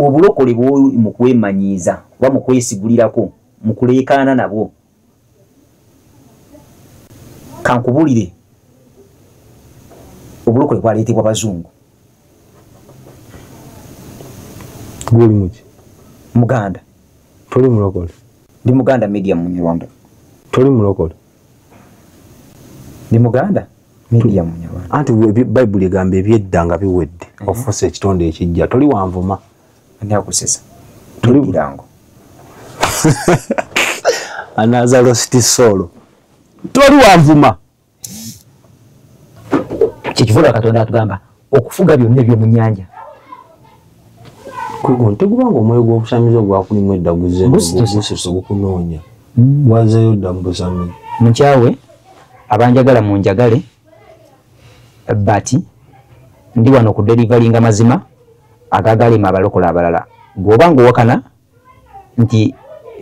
Obulokole bw'oli mu kwemanyiiza oba mu kwesigulirako, mu kuleekaana nabwo, kankubulire, obulokole bwaleetebwa bazungu. Guli muki? Muganda. Toli mulokole? Ndi Muganda medium Munyarwanda. Toli mulokole? Ndi Muganda medium Munyarwanda. Anti Bayibuli egamba ebyedda nga biwedde, ofuuse ekitonde ekijja. Toli wanvuma. Ani akusesa? Toli birango. Anaza lost soul. Toli wanvuma. Kikivula Katonda atugamba okufuga byonna eby'omu nnyanja. Tegubanga omwoyo gw'obusamize ogwakulimu edda gusese gukunoonya. Wazeeyo dda mu busamize. Mukyawe abanjagala munjagale, but ndi wano ku deliveryinga mazima agagalema abalokola abalala. Bw'obanga owakana nti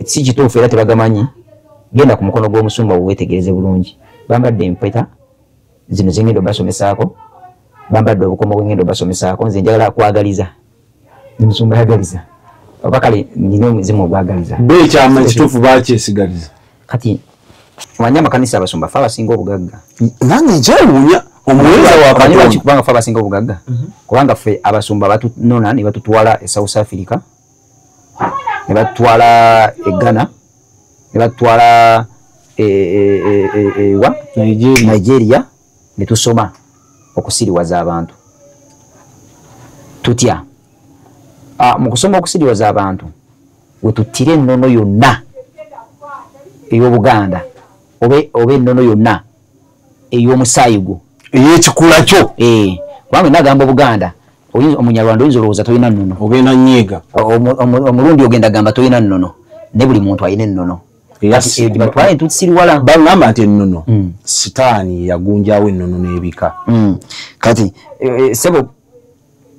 si kituufu era tebagamanyi, genda ku mukono gw'omusumba weetegereze bulungi. Bambadde empeta zino zengenda obasomesaako, bambadde obukomo bwengenda obasomesaako. Nze njagala kwagaliza, musumba yagaliza oba kale nina omuzimu ogwagaliza. Bo ekyama ekituufu bakyesigaliza. Kati omanyi amakanisa abasumba ffe abasinga obugagga. Nange nkyewuunya omuweereza wa Katonda. Kubanga ffe abasinga obugagga, kubanga ffe abasumba batunona ne batutwala e South Africa, ne batutwala e Ghana, ne batutwala wa Nigeria, ne tusoma okusiriwaza abantu. Tutya mu kusoma okusiriwaza abantu wetuttire ennono yonna ey'Obuganda oba ennono yonna ey'omusaayi gwo ey'ekikula kyo. Kubanga nagamba Obuganda, Omunyarwanda oyinza olowooza tolina nnono, ogenda nyiiga. Omulundi ogenda gamba tolina nnono, ne buli muntu alina ennono. Batwale tutsiriwala. Bagamba nti ennono Sitaani yagunjawo ennono n'ebika. Kati sebo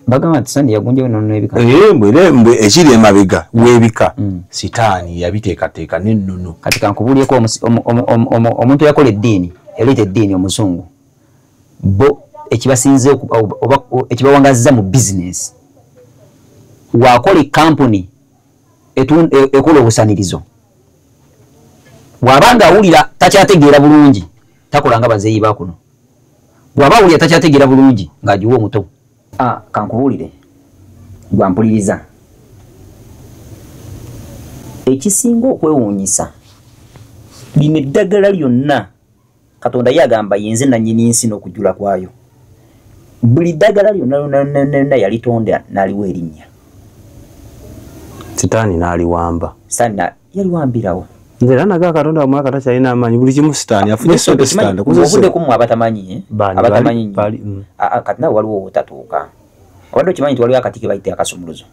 bagamba nti Sitaani yagunjawo ennono n'ebika. Mbwe ekiri emabega w'ebika Sitaani yabiteekateeka n'ennono. Kati kankubuulireko, omuntu yakola eddiini, yaleeta eddiini omuzungu, bo ekibasinze oba ekibawangazza mu bizinesi, wakola ekampuni ekola obusanirizo, bw'abanga awulira takyategeera bulungi takola nga bazeeyi ba kuno, bw'aba awulira takyategeera bulungi ng'agiwa omuto. Kankubuulire gwampuliriza, ekisinga okwewuunyisa lino eddagala lyonna Katonda ye agamba yenze nannyini nsi n'okujjula kwayo. Buli ddagala lyonna lyonna lyonna yalitonda n'aliwa erinnya. Sitaani n'aliwamba. Sitaani yaliwambirawo. Nze era naga Katonda omwaka takyalina amaanyi, buli kimu Sitaani afunye ssente Sitaani. Obudde ku mmwe abatamanyi, abatamanyi nnyo. Kati naawe waliwo w'otatuuka. Obadde okimanyi nti waliwo akati ke bayita akasumuluzo.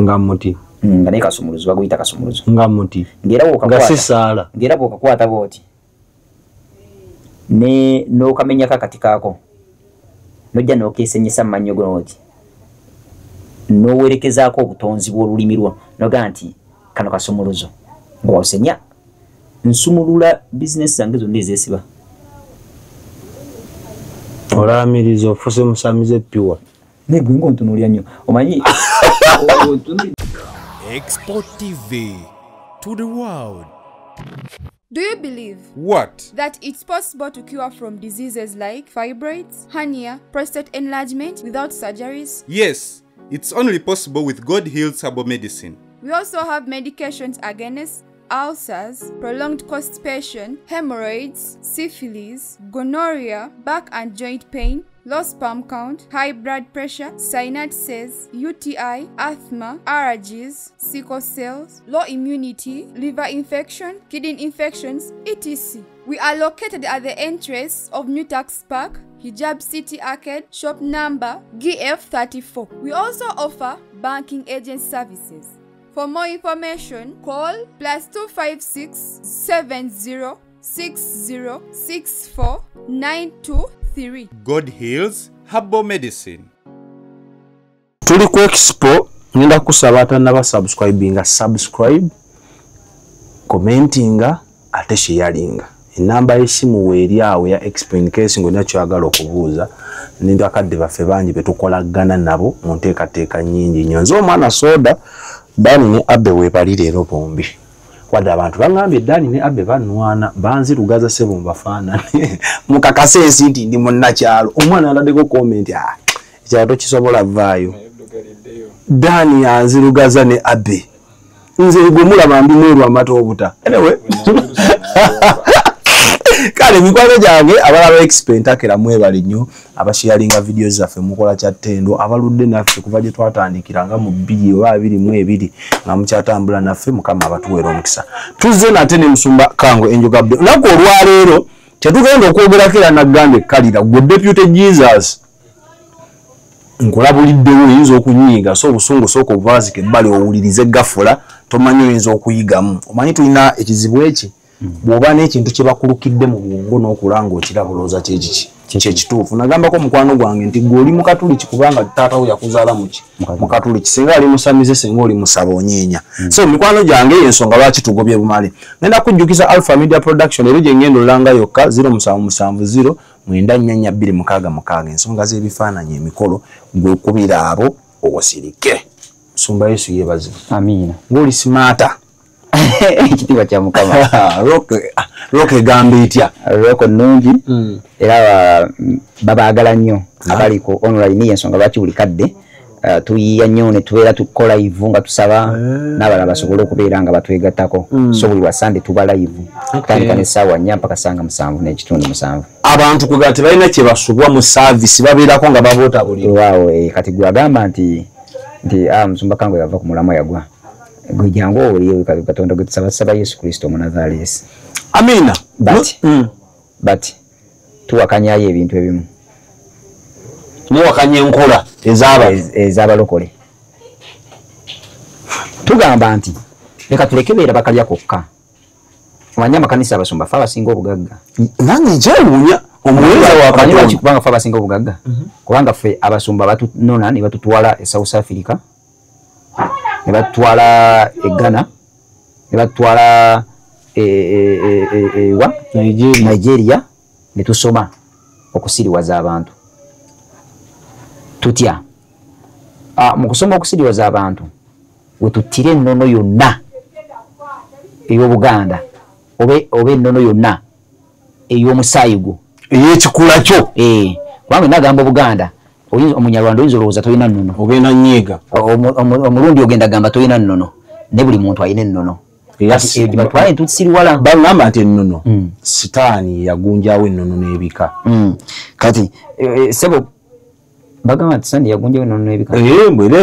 Nga muti. Nga naye kasumuluzo, baguyita kasumuluzo. Nga muti. Ng'era Nga si ssaala. Ng'era bw'okakwata bw'oti ne n'okamenyako akati kaako, n'ojja n'okeesenyesa mu mannyo go oti, n'owerekezaako obutonzi bw'olulimi lwo, n'ogamba nti kano kasumuluzo. Ng'osenya nsumulula bizinesi zange zonna ezeesiba. Olaamiriza ofuuse musamize pure. Naye gwe ng'ontunuulira nnyo omanyi. Export TV to the world. Do you believe What? that it's possible to cure from diseases like fibroids, hernia, prostate enlargement without surgeries? Yes, it's only possible with God Heals Herbal Medicine. We also have medications against ulcers, prolonged constipation, hemorrhoids, syphilis, gonorrhea, back and joint pain, low sperm count, high blood pressure, sinusitis, UTI, asthma, allergies, sickle cells, low immunity, liver infection, kidney infections, etc. We are located at the entrance of New Tax Park, Hijab City Arcade, shop number GF34. We also offer banking agent services. For more information, call +256 70 60 64 923. God Heals Herbal Medicine. Tuli ku Expo, ngenda kusaba atanaba subscribinga, subscribe, commentinga, ate sharinga. Enamba y'essimu weeri awo ya Explain case ng'olina ky'oyagala okubuuza. N'abakadde baffe bangi be tukolagana nabo mu nteekateeka nnyingi nnyo. Nze omwana soda Dani ne Abbe weebali leero bombi. Wadde abantu baŋŋambye Dani ne Abbe banwana, banzirugaza ssebo mbafaanane. Mukakase ensi nti ndi munnakyalo. Omwana aladdeko comment, ekyalo tokisobola vaayo. Dani yanzirugaza ne Abbe. Nze gwe mulaba ndi mweru amata obuta. Anyway. Kale mikwano gyange abalaba Explain takera mwebale nnyo, abasharinga videos zaffe mukola kya ttendo, abaludde naffe kuva gye twatandikira nga mu 2022 nga mukyatambula naffe, Mukama abatuweera omukisa. Tuzze nate ne Musumba Kangwe Enjogabbe. Olunaku olwaleero kyetugenda okwogerako era nagambye kalira gwe Deputy Jesus nkulabuliddewo oyinza okunyiiga, so obusungu sooka obubaazike ebbali owulirize gafula, tomanyi oyinza okuyigamu. Omanyi tulina ekizibu eki bw'oba n'ekintu kye bakulukidde mu bwongo n'okulanga okiraba olowooza kyekiki kyekituufu. Nagambako mukwano gwange nti gwe oli mukatuliki kubanga taata wo yakuzaala muki mukatuliki, singa ali musamize, singa oli musaba onyeenya. So mikwano gyange y'ensonga lwaki tugobye bumale. Ngenda kujjukiza Alpha Media Production eri gye ngenda olanga yokka 0770 944266 ensonga z'ebifaananyi emikolo gwe okubira abo osirike. Musumba Yesu yeebazibwe. Amiina. Ng'oli simaata. Ekitiibwa kya Mukama. Rock egamba etya? Rock nnungi era babaagala nnyo abali ku online, y'ensonga lwaki buli kadde tuyiiya nnyo ne tubeera tukola live nga tusaba n'abalala basobole okubeera nga batwegattako. So buli wa Sunday tuba live kutandika n'essaawa 4 mpaka sanga 7:30. Abantu kuga tebalina kye basubwa mu service, babeerako nga baboota buli. Waawo kati gwe agamba nti Musumba Kangwe yava ku mulamwa yagwa. Gwe jangu owulire Katonda gwe tusaba, tusaba Yesu Kristo Omunazaalesi. Amiina. But tuwakanyayo ebintu ebimu. Muwakanya enkola ez'abalokole. Tugamba nti leka tuleke beera bakalya kokka. Omanyi amakanisa abasumba ffe abasinga obugagga. Nange nkyewuunya omuweereza wa Katonda. Kubanga ffe abasinga obugagga. Kubanga ffe abasumba batunona ne batutwala e South Africa, ne batutwala e Ghana, ne batutwala ewa Nigeria, ne tusoma okusiriwaza abantu. Tutya mu kusoma okusiriwaza abantu we tutire ennono yonna ey'Obuganda oba ennono yonna ey'omusaayi gwo ey'ekikula kyo. Kubanga nagamba Obuganda, Omunyarwanda oyinza olowooza tolina nnono, ogenda nyiiga. Omulundi ogenda gamba tolina nnono, ne buli muntu alina ennono. Batwale tutsiriwala. Bagamba nti ennono Sitaani yagunjawo ennono n'ebika. Kati sebo bagamba nti Sitaani yagunjawo ennono n'ebika.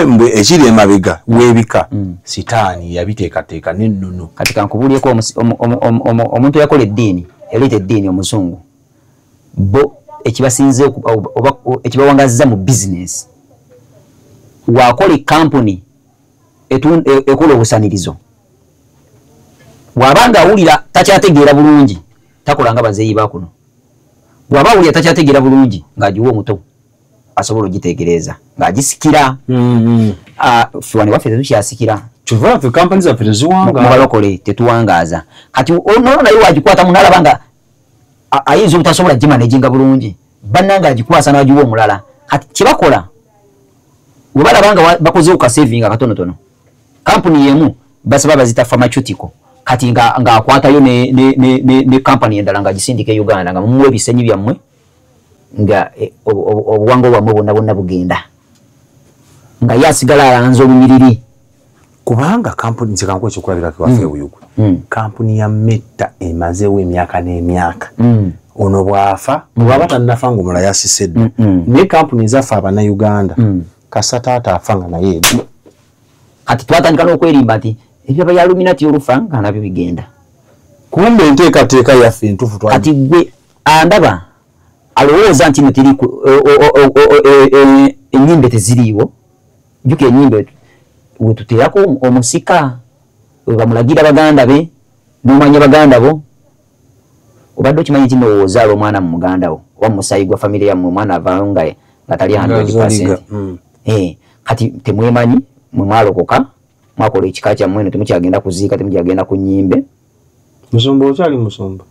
Mbwe ekiri emabega w'ebika Sitaani yabiteekateeka n'ennono. Kati kankubuulireko omuntu eyakola eddiini, yaleeta eddiini omuzungu, bo ekibasinze oba ekibawangazza mu bizinesi, wakola ekampuni ekola obusanirizo, bw'abanga awulira takyategeera bulungi takola nga bazeeyi bakuno, bw'aba awulira takyategeera bulungi ng'agiwa omuto asobola ogitegereeza ng'agisikira. Ffe wano waffe tetukyasikira, Kyova ffe kampani zaffe teziwangaaza. Mubalokole tetuwangaaza. Kati ono naye wagikwatamu n'alaba nga ayinza obutasobola gimanaginga bulungi, bannange agikwasa n'agiwa omulala. Kati kyebakola bwe balaba nga bakozeewo ka saving akatonotono, kampuni y'emu basaba bazita pharmaceutical, kati ng'akwatayo ne kampani endala ng'agisindika e Uganda nga mumuwa ebisenyi byammwe nga obuwangwa bwammwe bwonna bwonna bugenda, nga ye asigala alanze olunyiriri. Kubanga kampuni nze kankuwe ekyokulabirako ewaffe e Buyugwe, kampuni ya Metta emazeewo emyaka n'emyaka. Ono bw'afa bw'aba tannafa ng'omulala yasise dda. Naye kampuni ezaffe Abannayuganda kasa taata afa nga naye egwa. Kati twatandika n'okwerimba nti ebyaba ya Illuminati olufa nga nabyo bigenda. Kumbe enteekateeka yaffe entuufu. Kati gwe andaba alowooza nti no teri ennyimbe teziriiwo. Jjukira ennyimbe we tuteerako omusika we bamulagira baganda be n'omanya baganda bo. Obadde okimanyi nti nno ozaala omwana mu muganda wo oba mu musaayi gwa famire yammwe, omwana avaayo nga tali 100%. Kati temwemanyi, mwe mwalokoka, mwakola ekika kyammwe eno, temukyagenda kuziika, temukyagenda ku nnyimbe. Musumba okyali musumba?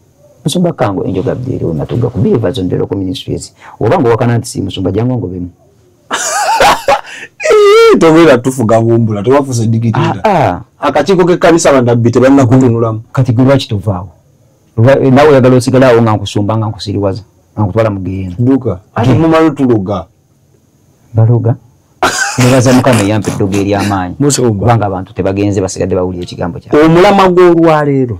Musumba Kango Angel Gabriel we Matuga ku Believers on the Local Ministries. Obanga wakana nti si musumba jangu ngobemu. Tobera tufuga bumbula tobafuse dikitita. Akakiiko k'ekkanisa bannabbi tebannakutunulamu. Kati gwe lwaki tovaawo? Naawe oyagala osigale awo nga nkusumba nga nkusiriwaza nga nkutwala mu geyeena. Dduka ate mumala tuloga. Baloga? Nebaza Mukama eyampa eddogo ery'amaanyi. Kubanga abantu tebagenze basigadde bawulira ekigambo kyange. Omulamwa gw'olwaleero.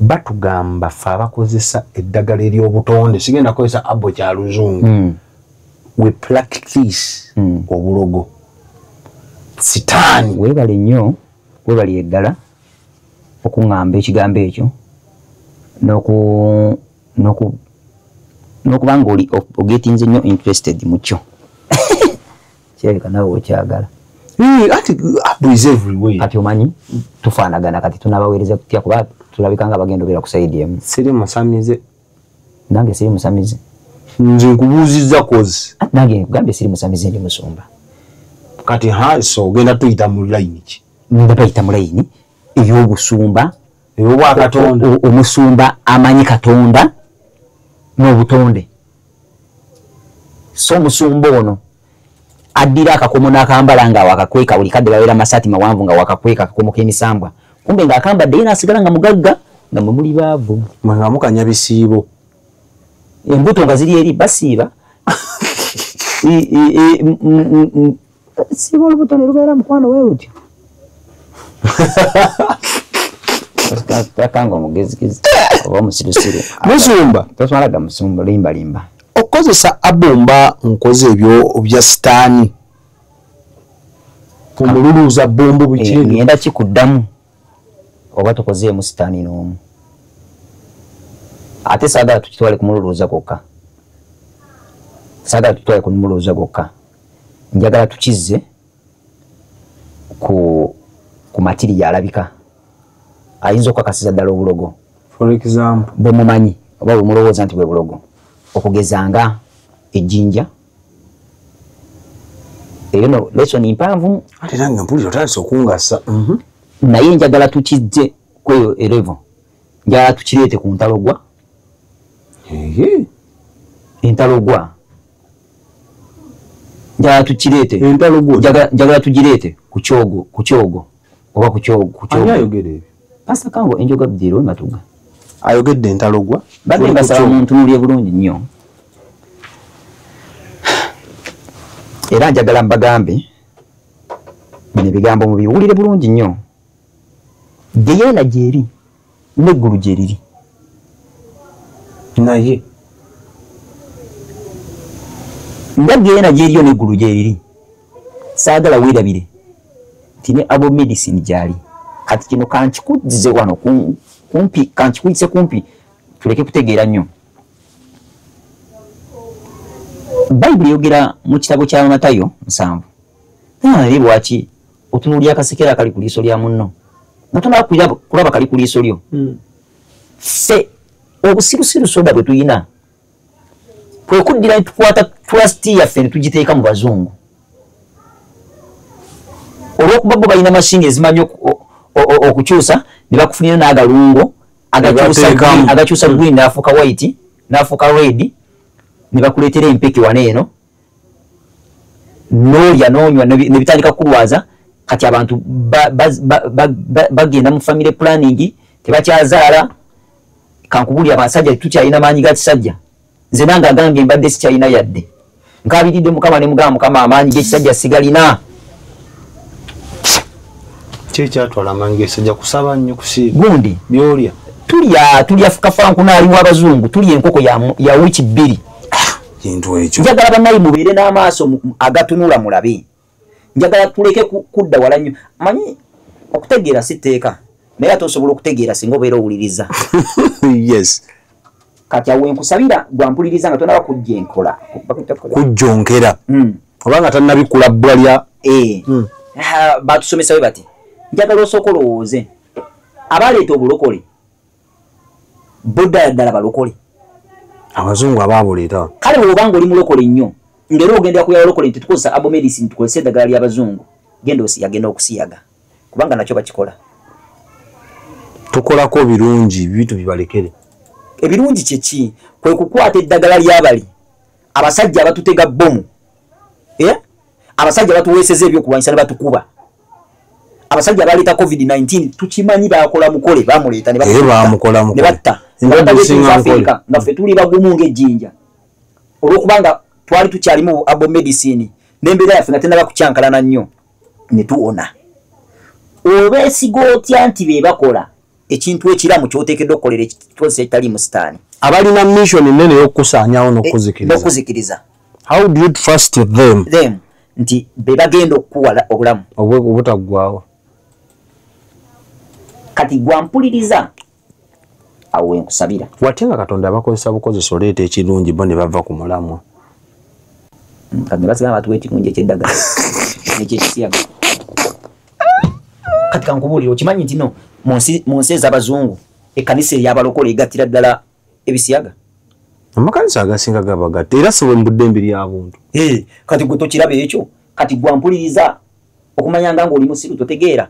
Batugamba ffe abakozesa eddagala ery'obutonde sigenda kukozesa abo kya luzungu. We practice obulogo. Sitaani. Weebale nnyo, weebale eddala okuŋŋamba ekigambo ekyo n'okuba nga oli ogetinze nnyo interested mu kyo. Kirabika naawe okyagala. Ati abo is everywhere. Kati omanyi tufaanagana kati tunaabaweereza tutya kuba tulabika nga bagenda obeera ku sayidi emu. Siri musamize. Nange siri musamize. Nze nkubuuzizza kozi. Nange nkugambye siri musamize ndi musumba. Kati so ogenda tuyita mu layini ki? Ngenda bayita mu layini ey'obusumba. Ey'obwakatonda. Omusumba amanyi Katonda n'obutonde. So omusumba ono addira akakomo n'akambala nga wakakweka buli kadde babeera masaati mawanvu nga wakakweka akakomo k'emisambwa. Kumbe ng'akambadde ye n'asigala nga mugagga nga mwe muli baavu. Mwe nga mukanya bisiibo. Embuto nga ziri eri basiiba. Siba olubuto ne lubeera mukwano we lutyo. Takanga omugezigezi oba omusirusiru. Musumba. Toswalaga musumba limba limba. Okozesa abomba nkoze ebyo bya sitaani. Kumululuza bombo biki? Ngenda kikuddamu oba tukozeemu sitaani n'omu. Ate saagala tukitwale kumululuza gwokka. Saagala tutwale kumululuza gwokka. Njagala tukizze ku matiriya alabika. Ayinza okukakasiza ddala obulogo. For example, bwe mumanyi oba bwe mulowooza nti bwe bulogo. Okugeza nga ejjinja. Eyo no lesson mpanvu. Ate nange mpulira otandise okungasa. Naye njagala tukizze kweyo erevo. Njagala tukireete ku ntalogwa. Entalogwa. Njagala tukireete. Entalogwa. Njagala tugireete ku kyogo, ku kyogo oba ku kyogo, ku kyogo. Ani ayogera ebyo? Pastor Kango Angel Gabriel we Matuga. Ayogedde entalogwa. Badde mbasaba muntunuulire bulungi nnyo. Era njagala mbagambe bino ebigambo mubiwulire bulungi nnyo. Geyeena gy'eri n'eggulu gye riri. Naye nga geyeena gy'eriyo n'eggulu gye riri. Saagala weerabire nti ne abo medicine gy'ali. Kati kino kankikuzze wano kumpi, kankikuyise kumpi tuleke kutegeera nnyo. Bayibuli eyogera mu kitabo kya Matayo 7. Naye lwaki otunuulira akasekera akali ku liiso lya munno nga tonaba kulaba kali ku liiso lyo? Ffe obusirusiru soda bwe tuyina kwe kuddira ne tukwata trust yaffe ne tugiteeka mu bazungu. Olw'okuba bo balina mashini ezimanyi okukyusa ne bakufunira n'agalungo agakyusa green n'afuuka white n'afuuka red ne bakuleetera empeke wano eno n'olya n'onywa ne bitandika kukulwaza. Kati abantu bagenda mu family planning tebakyazaala. Kankubulira abasajja tukyalina maanyi ga kisajja. Nze nange agange mbadde sikyalina yadde. Nkabiridde Mukama ne mugamba Mukama amaanyi g'ekisajja sigalina. Kyekyatwala amaanyi g'ekisajja kusaba nnyo kusiiba. Gundi. Byolya. Tulya fukafanku n'aliwo abazungu, tulya enkoko ya wiiki 2. Kintu ekyo. Njagala bannayi mubeere n'amaaso agatunula mulabe. Njagala tuleke kudda wala nnyo. Manyi okutegeera si tteeka. Naye ate osobola okutegeera singa obeera owuliriza. Yes. Kati awo nkusabira gwampuliriza nga tonaba kujja enkola. Kujjonkera. Obanga tannabikula bbula lya. Batusomesa bwe bati. Njagala osooke olowooze. Abaleeta obulokole bo ddala ddala balokole. Abazungu abaabuleeta. Kale bw'obanga oli mulokole nnyo ng'era ogenda kuya balokole nti tukozesa abo medicine tukozese eddagala ly'abazungu, genda osiyage n'okusiyaga kubanga nakyo bakikola. Tukolako birungi bitu bibalekere. Ebirungi kyeki? Kwe kukwata eddagala ly'abali abasajja abatutega bbomu, abasajja batuweeseza ebyokulwanyisa ne batukuba, abasajja abaleeta COVID-19 tukimanyi bakola mukole, bamuleeta ne batta Afrika nga ffe tuli bagumu ng'ejjinja olwokubanga twali tukyalimu abo medicine n'embeera yaffe nga tennaba kukyankalana nnyo ne tuwona. Obeesiga otya nti be bakola ekintu ekiramu ky'oteekeddwa okukolera ekikozesa ekitaliimu sitaani? Abalina mission nnene y'okusaanyaawo n'okuzikiriza. How do you trust them? Them nti be bagenda okukuwa obulamu obutaggwaawo. Kati gwampuliriza awo wenkusabira. Watya nga Katonda abakozesa bukozesa oleeta ekirungi bo ne bava ku mulamwa. Kati ne basigala batuwa ekirungi eky'eddagala n'ekyekisiyaga. Kati kankubuulire, okimanyi nti no mu nsi ez'abazungu ekkanisa ey'abalokole egattira ddala ebisiyaga? Amakanisa agasinga gabagatta era si bwe mu ddembe lya buntu. Kati gwe tokiraba ekyo? Kati gwampuliriza okumanya nga oli musiru totegeera.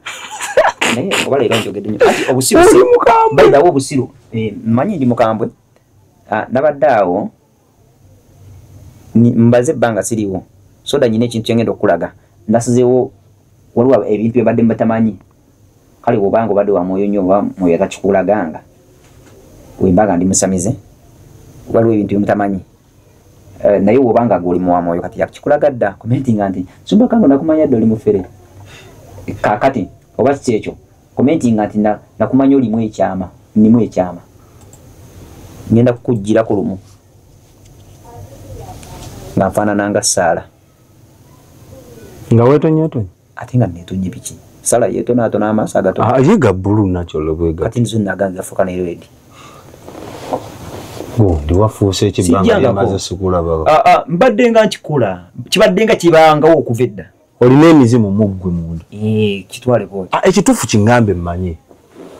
Naye oba leero njogedde nnyo. Kati obusiru bayidawo obusiru. Mmanyi ndi mukambwe. Nabadde awo mbaze ebbanga siriwo. Soda nyina ekintu kye ngenda okulaga. Nasizeewo waliwo ebintu bye badde mbatamanyi. Kale bw'obanga obadde wa mwoyo nnyo oba mwoyo atakikulaganga, wemba ndi musamize, waliwo ebintu bye mutamanyi. Naye bw'obanga gwe oli wa mwoyo kati yakikulaga dda. Commentinga nti Sumba kango nakumanya dda oli mufere. Kaakati oba kiki ekyo? Commentinga nti nakumanya olimu ekyama, nnimu ekyama. Ngenda kukuggyirako lumu nga nfaanana nga Ssaala. Nga weetonyeetonye? Ate nga neetonye biki? Ssaala yeetonaatona amaaso agatono. Ye ga bbulu natural bwe Kati nze nagange gafuuka ne red. Gundi wafuuse ekibbanga lyamaze sikulaba. Mbadde nga nkikola, kibadde nga kibangawo okuva edda. Olina emizimu mu ggwe munda. Kitwale bw'otyo. Ekituufu kingambe mmanye.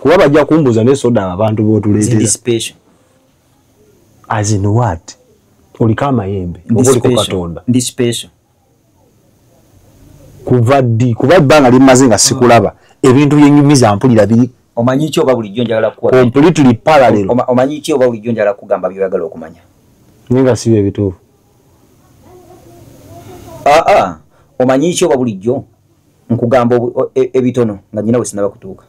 Kuba bajja kumbuuza ne soda abantu b'otuleetera. Ndi special. As in what? Oliko amayembe oba oliko Katonda? Ndi special. Kuva ddi? Kuba ebbanga limmaze nga sikulaba. Ebintu byenyumiza mpulira biri. Omanyi ki oba bulijjo njagala kukuwa? Completely parallel. Omanyi ki oba bulijjo njagala kugamba by'oyagala okumanya? Naye nga si bye bituufu. Omanyi ki oba bulijjo nkugamba ebitono nga nnyina we sinnaba kutuuka.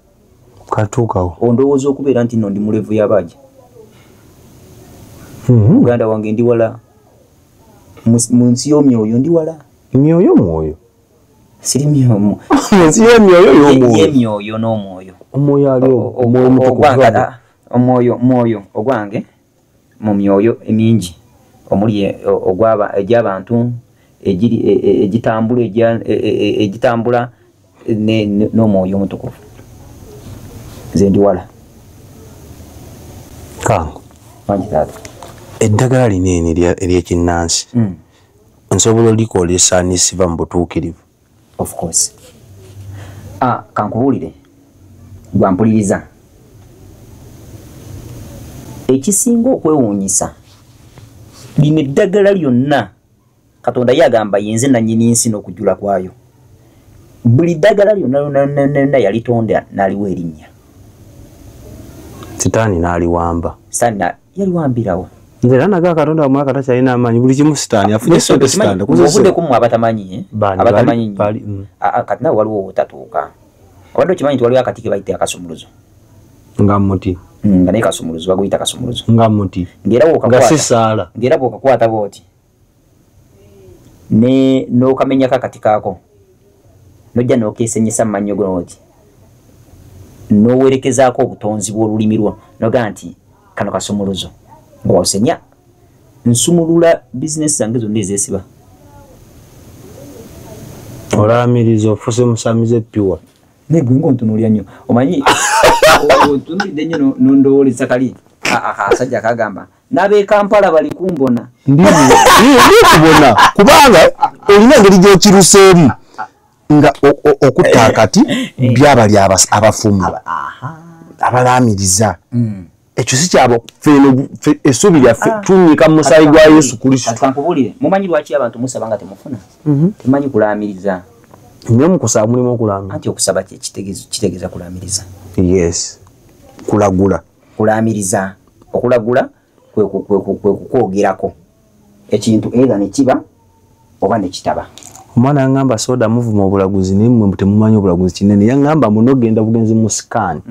Katuukawo. Ondowooza okubeera nti nno ndi mulevu y'abaaja. Muganda wange ndi wala. Mu nsi y'omyoyo ndi wala. Myoyo mwoyo? Siri myoyo. Mu nsi y'emyoyo y'omwoyo. Y'emyoyo n'omwoyo. Omwoyo ali omwoyo omutukuvu. Omwoyo mwoyo ogwange mu myoyo emingi omuli egy'abantu egitambula egitambula n'omwoyo omutukuvu. Nze ndi wala. Kango. Wangi taata. Eddagala lino eno ery'ekinnansi nsobola olikozesa ne siva mu butuukirivu? Of course. Kankubuulire gwampuliriza. Ekisinga okwewuunyisa lino eddagala lyonna Katonda yagamba yenze nannyini nsi n'okujjula kwayo. Buli ddagala lyonna lyonna yalitonda n'aliwa erinnya. Sitaani n'aliwamba. Sitaani yaliwambirawo. Nze era naga Katonda omwaka takyalina amaanyi buli kimu sitaani afunye ssente sitaani. Obudde ku mmwe abatamanyi abatamanyi nnyo. Kati naawe waliwo w'otatuuka. Obadde okimanyi nti waliwo akati ke bayita akasumuluzo. Nga muti. Nga naye kasumuluzo baguyita kasumuluzo. Nga muti. Ng'era Nga si ssaala. Ng'era bw'okakwata bw'oti ne n'okamenyako akati kaako n'ojja n'okeesenyesa mu mannyo go oti n'owerekezaako obutonzi bw'olulimi lwo n'ogamba nti kano kasumuluzo nga wasenya nsumulula bizinesi zange zonna ezeesiba. Olaamiriza ofuuse musamize pure. Naye gwe ng'ontunuulira nnyo omanyi ontunuulidde nnyo n'ondowooleza kali akasajja kagamba n'ab'e Kampala bali kumbona. Ndi kubona kubanga olina engeri gy'okiruseemu nga okutta akati byabali abafumbo abalaamiriza. Ekyo si kyabo ffe essuubi lyaffe tunnyika mu musaayi gwa Yesu Kristo. Kankubuulire, mumanyi lwaki abantu musaba nga temufuna? Temumanyi kulaamiriza. Nnyo mu kusaba mulimu okulaamiriza. Anti okusaba kitegeeza kulaamiriza. Yes. Kulagula. Kulamiriza. Okulagula kwe kukwogerako. Ekintu either ne kiba oba ne kitaba. Omwana yangamba soda muvuma obulaguzi naye mmwe temumanyi obulaguzi kinene. Yangamba munogenda bugenzi mu scan.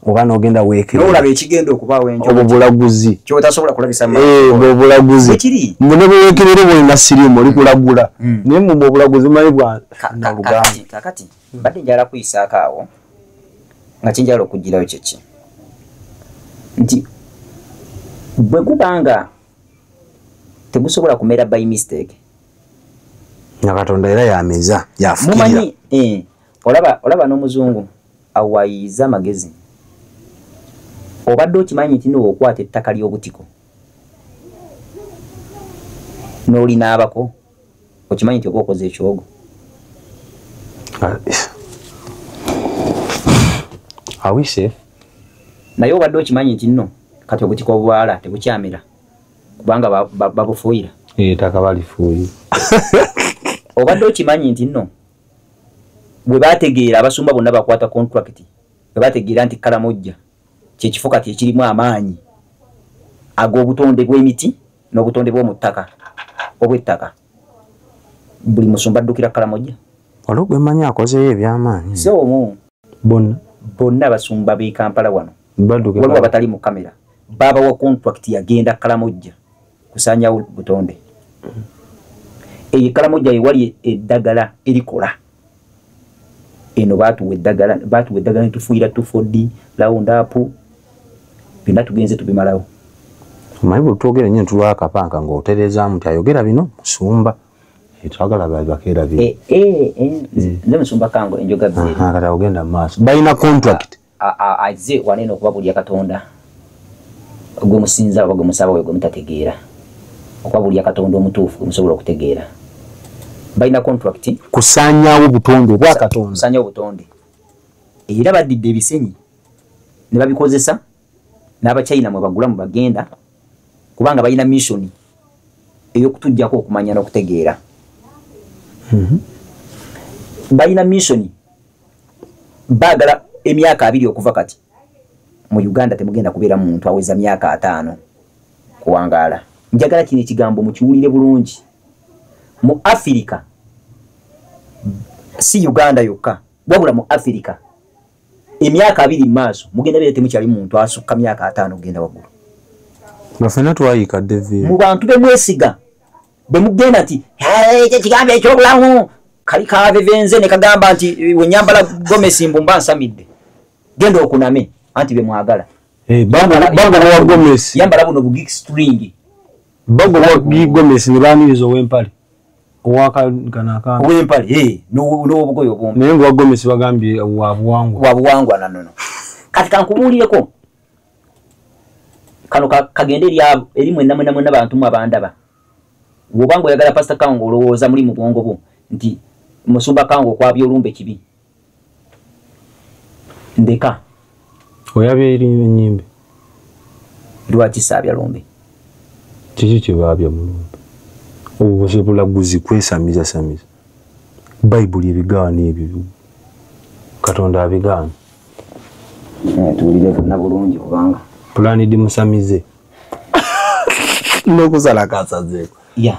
Oba n'ogenda weekebera. N'olaba ekigenda okubaawo enjolo. Obwo bulaguzi. Ky'otasobola kulabisa maaso. Obwo bulaguzi. Bwe kiri. Mune bwe weekebera bwolina siriimu oli kulagula. Naye mmwe obulaguzi mumanyi bwa Naluganda. Kakati mbadde njagala kuyisaako awo nga kyenjagala okugirayo kye ki? Nti bwe guba nga tegusobola kumera by mistake. Nga Katonda era yameza, yafukirira. Mumanyi, olaba n'omuzungu awayiza amagezi. Obadde okimanyi nti nno okwata ettaka ly'obutiko n'olinaabako, okimanyi nti oba okoze ekyogo. Are we safe? Naye obadde okimanyi nti nno kati obutiko obwala tebukyamera kubanga babufuuyira. Ettaka balifuuyira. Obadde okimanyi nti nno bwe baategeera abasumba bonna bakwata contract, bwe baategeera nti Kalamojja kye kifo kati ekirimu amaanyi ag'obutonde bw'emiti n'obutonde bw'omu ttaka obw'ettaka, buli musumba addukira Kalamojja. Waliwo gwe mmanyi akozeeyo eby'amaanyi. Si omu. Bonna. Bonna abasumba b'e Kampala wano. Waliwo abatali mu kamera. Baabawa contract yagenda Kalamojja kusaanyawo butonde. Eyo Kalamojja ewali eddagala erikola. Eno baatuwa eddagala, baatuwa eddagala ne tufuuyira 2,4-D, Roundup, byonna tugenze tubimalawo. Omanyi bwe twogera nnyo tulwa akapanka ng'otereezaamu nti ayogera bino musumba. Twagala bakeerabira. Nze musumba Kango enjoga bbiri. Kati ogenda mu maaso. Balina contract. Azze wano eno okubabuulira Katonda gwe musinza oba gwe musaba oyo gwe mutategeera. Okubabuulira Katonda omutuufu gwe musobola okutegeera. Balina contract. Kusaanyaawo obutonde obwa Katonda. Kusaanyaawo obutonde. Era baddidde ebisenyi ne babikozesa n'Abachina mwe bagula mu bagenda kubanga balina mission ey'okutuggyako okumanya n'okutegeera. Balina mission baagala emyaka 2 okuva kati mu Uganda temugenda kubeera muntu aweza myaka 5 kuwangaala. Njagala kino ekigambo mukiwulire bulungi. Mu Afrika, si Uganda yokka, wabula mu Afrika emyaka 2 maaso mugenda beera temukyali muntu asukka myaka 5 kugenda waggulu. Nga ffenna twayiika David. Mu bantu be mwesiga bwe mugenda nti ekyo ekigambo eky'obulamu kali kavevenze ne kagamba nti we nyambala gomesi mbu mba nsamidde, genda okuname anti be mwagala. Bagoba wa gomesi. Yambala buno bu geek string. Bagoba wa gomesi ne baaniriza ow'empale. Ow'empale, n'obugoye obumpi. Naye nga wa gomesi bagambye wa buwangwa. Wa buwangwa nanono. Kati kankubuulireko kano kagende eri mwenna mwenna mwenna bantu mwe abandaba. Bw'oba ng'oyagala Pastor Kango olowooza muli mu bwongo bwo nti musumba Kango okwabya olumbe kibi. Ndeka. Oyabya eri ennyimbe. Lwaki saabya lumbe? Kiki kye baabya mu lumbe? Obwo bulaguzi kwesamiza samiza. Bayibuli ebigaana ebyo. Katonda abigaana. Tuwulire bonna bulungi kubanga pulaani di musamize. N'okusala kasazeeko. Yeah.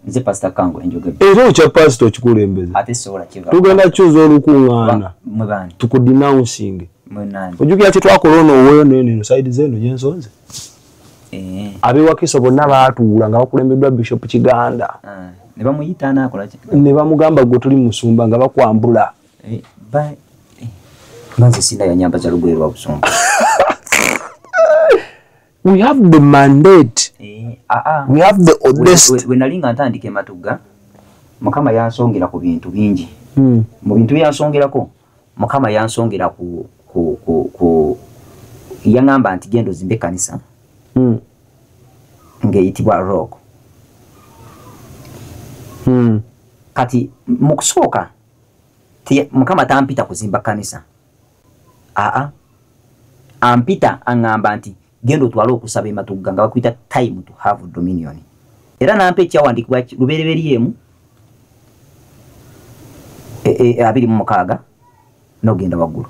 Nze Pastor Kango enjoga. Era okya pastor okikulembeza. Ate sobola kiva. Tugenda kyuza olukuŋŋaana. Mwe bani? Tukudenouncinge. Mwe nani? Ojjukira kye twakola ono oweeyo n'eno side z'eno gye nsonze. Ab'ewakiso bonna baatuula nga bakulembeddwa Bishop Kiganda. Ne bamuyita anaakola ki? Ne bamugamba gwe tuli musumba nga bakwambula. Nze sina yanyambaza lugoye lwa busumba. We have the mandate. We have the audacity. We nali nga ntandika ematugga, Mukama yansongera ku bintu bingi. Mu bintu byansongerako, Mukama yansongera ku yaŋŋamba nti genda ozimbe ekkanisa ng'eyitibwa Rock. Kati mu kusooka Mukama tampita kuzimba kkanisa. Ampita aŋŋamba nti genda otwale okusaba ematugga nga bakuyita time to have dominion. Era nampa ekyawandiikibwa Lubereberye emu 26 n'ogenda waggulu.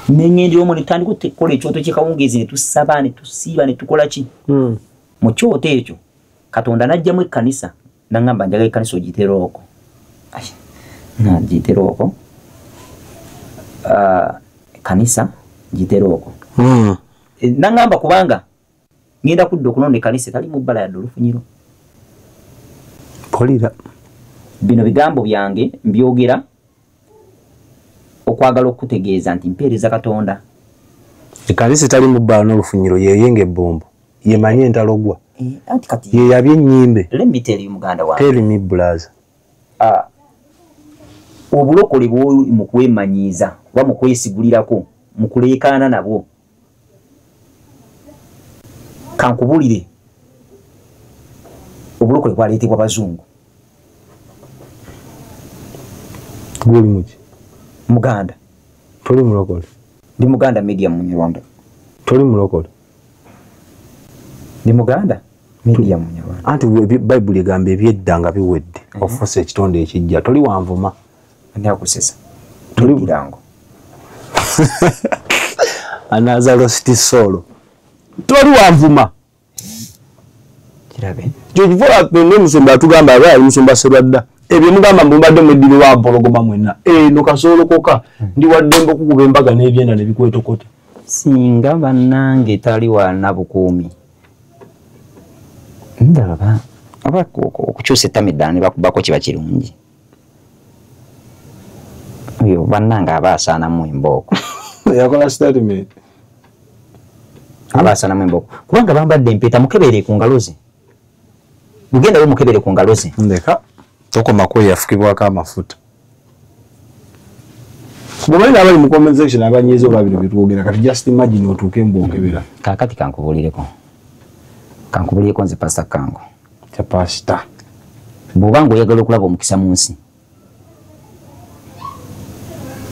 Nengendera omwo ne tutandika okukola ekyoto ky'ekawungeezi ne tusaba ne tusiiba ne tukola ki. Mu kyoto ekyo Katonda n'aggyamu ekkanisa n'aŋŋamba njagala ekkanisa ogiyite Rooko. Ngiyite Rooko. Ekkanisa ngiyite Rooko. N'aŋŋamba kubanga ngenda kudda okulonda ekkanisa etalimu bbala yadde olufunyiro. Mpulira. Bino bigambo byange mbyogera okwagala okutegeeza nti mpeereza Katonda. Ekkanisa etalimu bbala n'olufunyiro yeyenga ebbombo, yemanyi entalogwa, Anti kati yeyabye ennyimbe. Let me tell you muganda wange. Tell me brother. Obulokole bw'oli mu kwemanyiiza oba mu kwesigulirako mu kuleekaana nabwo, kankubulire, obulokole bwaleetebwa bazungu. Guli muki? Muganda. Toli mulokole? Ndi Muganda medium Munyarwanda. Toli mulokole? Ndi Muganda medium Munyarwanda. Anti Bayibuli egamba ebyedda nga biwedde, ofuuse ekitonde ekijja. Toli wanvuma. Ani akusesa? Toli birango. Another lost soul. Toli wanvuma. Kirabe. Kyokivola n'omusumba atugamba aba ali musumba Serwadda. Ebyo mugamba mubadde mweddiri wa mpologoma mwenna. Eno kasoolokoka ndi wa ddembe okukuba embaga n'ebyenda ne bikwetokota. Singa bannange tali wa nabukuumi. Ndaba oba okukyusa ettama eddala ne bakubako kiba kirungi. Oyo bannange aba asaanamu embooko. Yakola statement. Aba asaanamu embooko. Kubanga bambadde empeta, mukebere ku ngalo ze. Mugenda we mukebere ku ngalo ze. Ndeka. Tokoma kwe yafukibwako amafuta. Bw'omanyi abali mu comment section abanyiiza oba bino byetwogera, kati just imagine otuuke mbw'okebera. Kaakati kankubuulireko. Kankubuulireko nze Pastor Kango. Kya pastor. Bw'oba ng'oyagala okulaba omukisa mu nsi,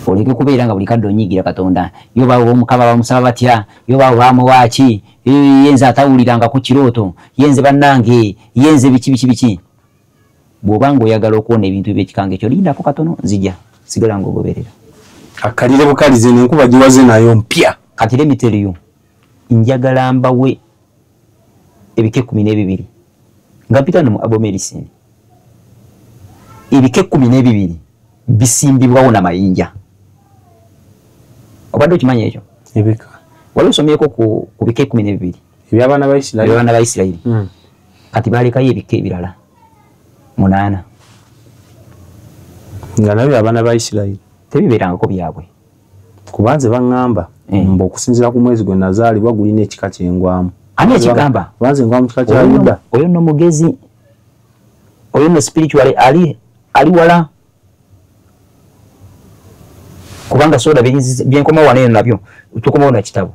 oleke kubeera nga buli kadde onyiigira Katonda. Yo bawo Omukama bamusaba batya, yo bawo bamuwa ki, ye nze atawuliranga ku kirooto, ye nze bannange, ye nze biki biki biki. Bw'oba ng'oyagala okuwona ebintu eby'ekikanga ekyo, lindako katono nzija, sigala ng'ogoberera. Akalire bukalize n'enkuba giwaze nayo mpya. Kati let me tell you, njagala mbawe ebika 12 nga mpita no mu Herbal Medicine. Ebika 12 bisimbibwawo na mayinja. Obadde okimanyi ekyo? Ebika. Wali osomyeko ku bika 12 eby'abaana ba Isirayiri. Eby'abaana ba Isirayiri. Kati balekayo ebika ebirala 8. Nga nabyo abaana ba Isirayiri tebibeerangako byabwe. Kubanze baŋŋamba mbu okusinziira ku mwezi gwe nazaalibwa gulina ekika kyengwamu. Ani ekigamba? Kubanze ngwamu kika kya Yuda. Oyo nno mugezi, oyo nno spiritual ali wala. Kubanga soda byenkomawo wano eno nabyo tukomawo na kitabo.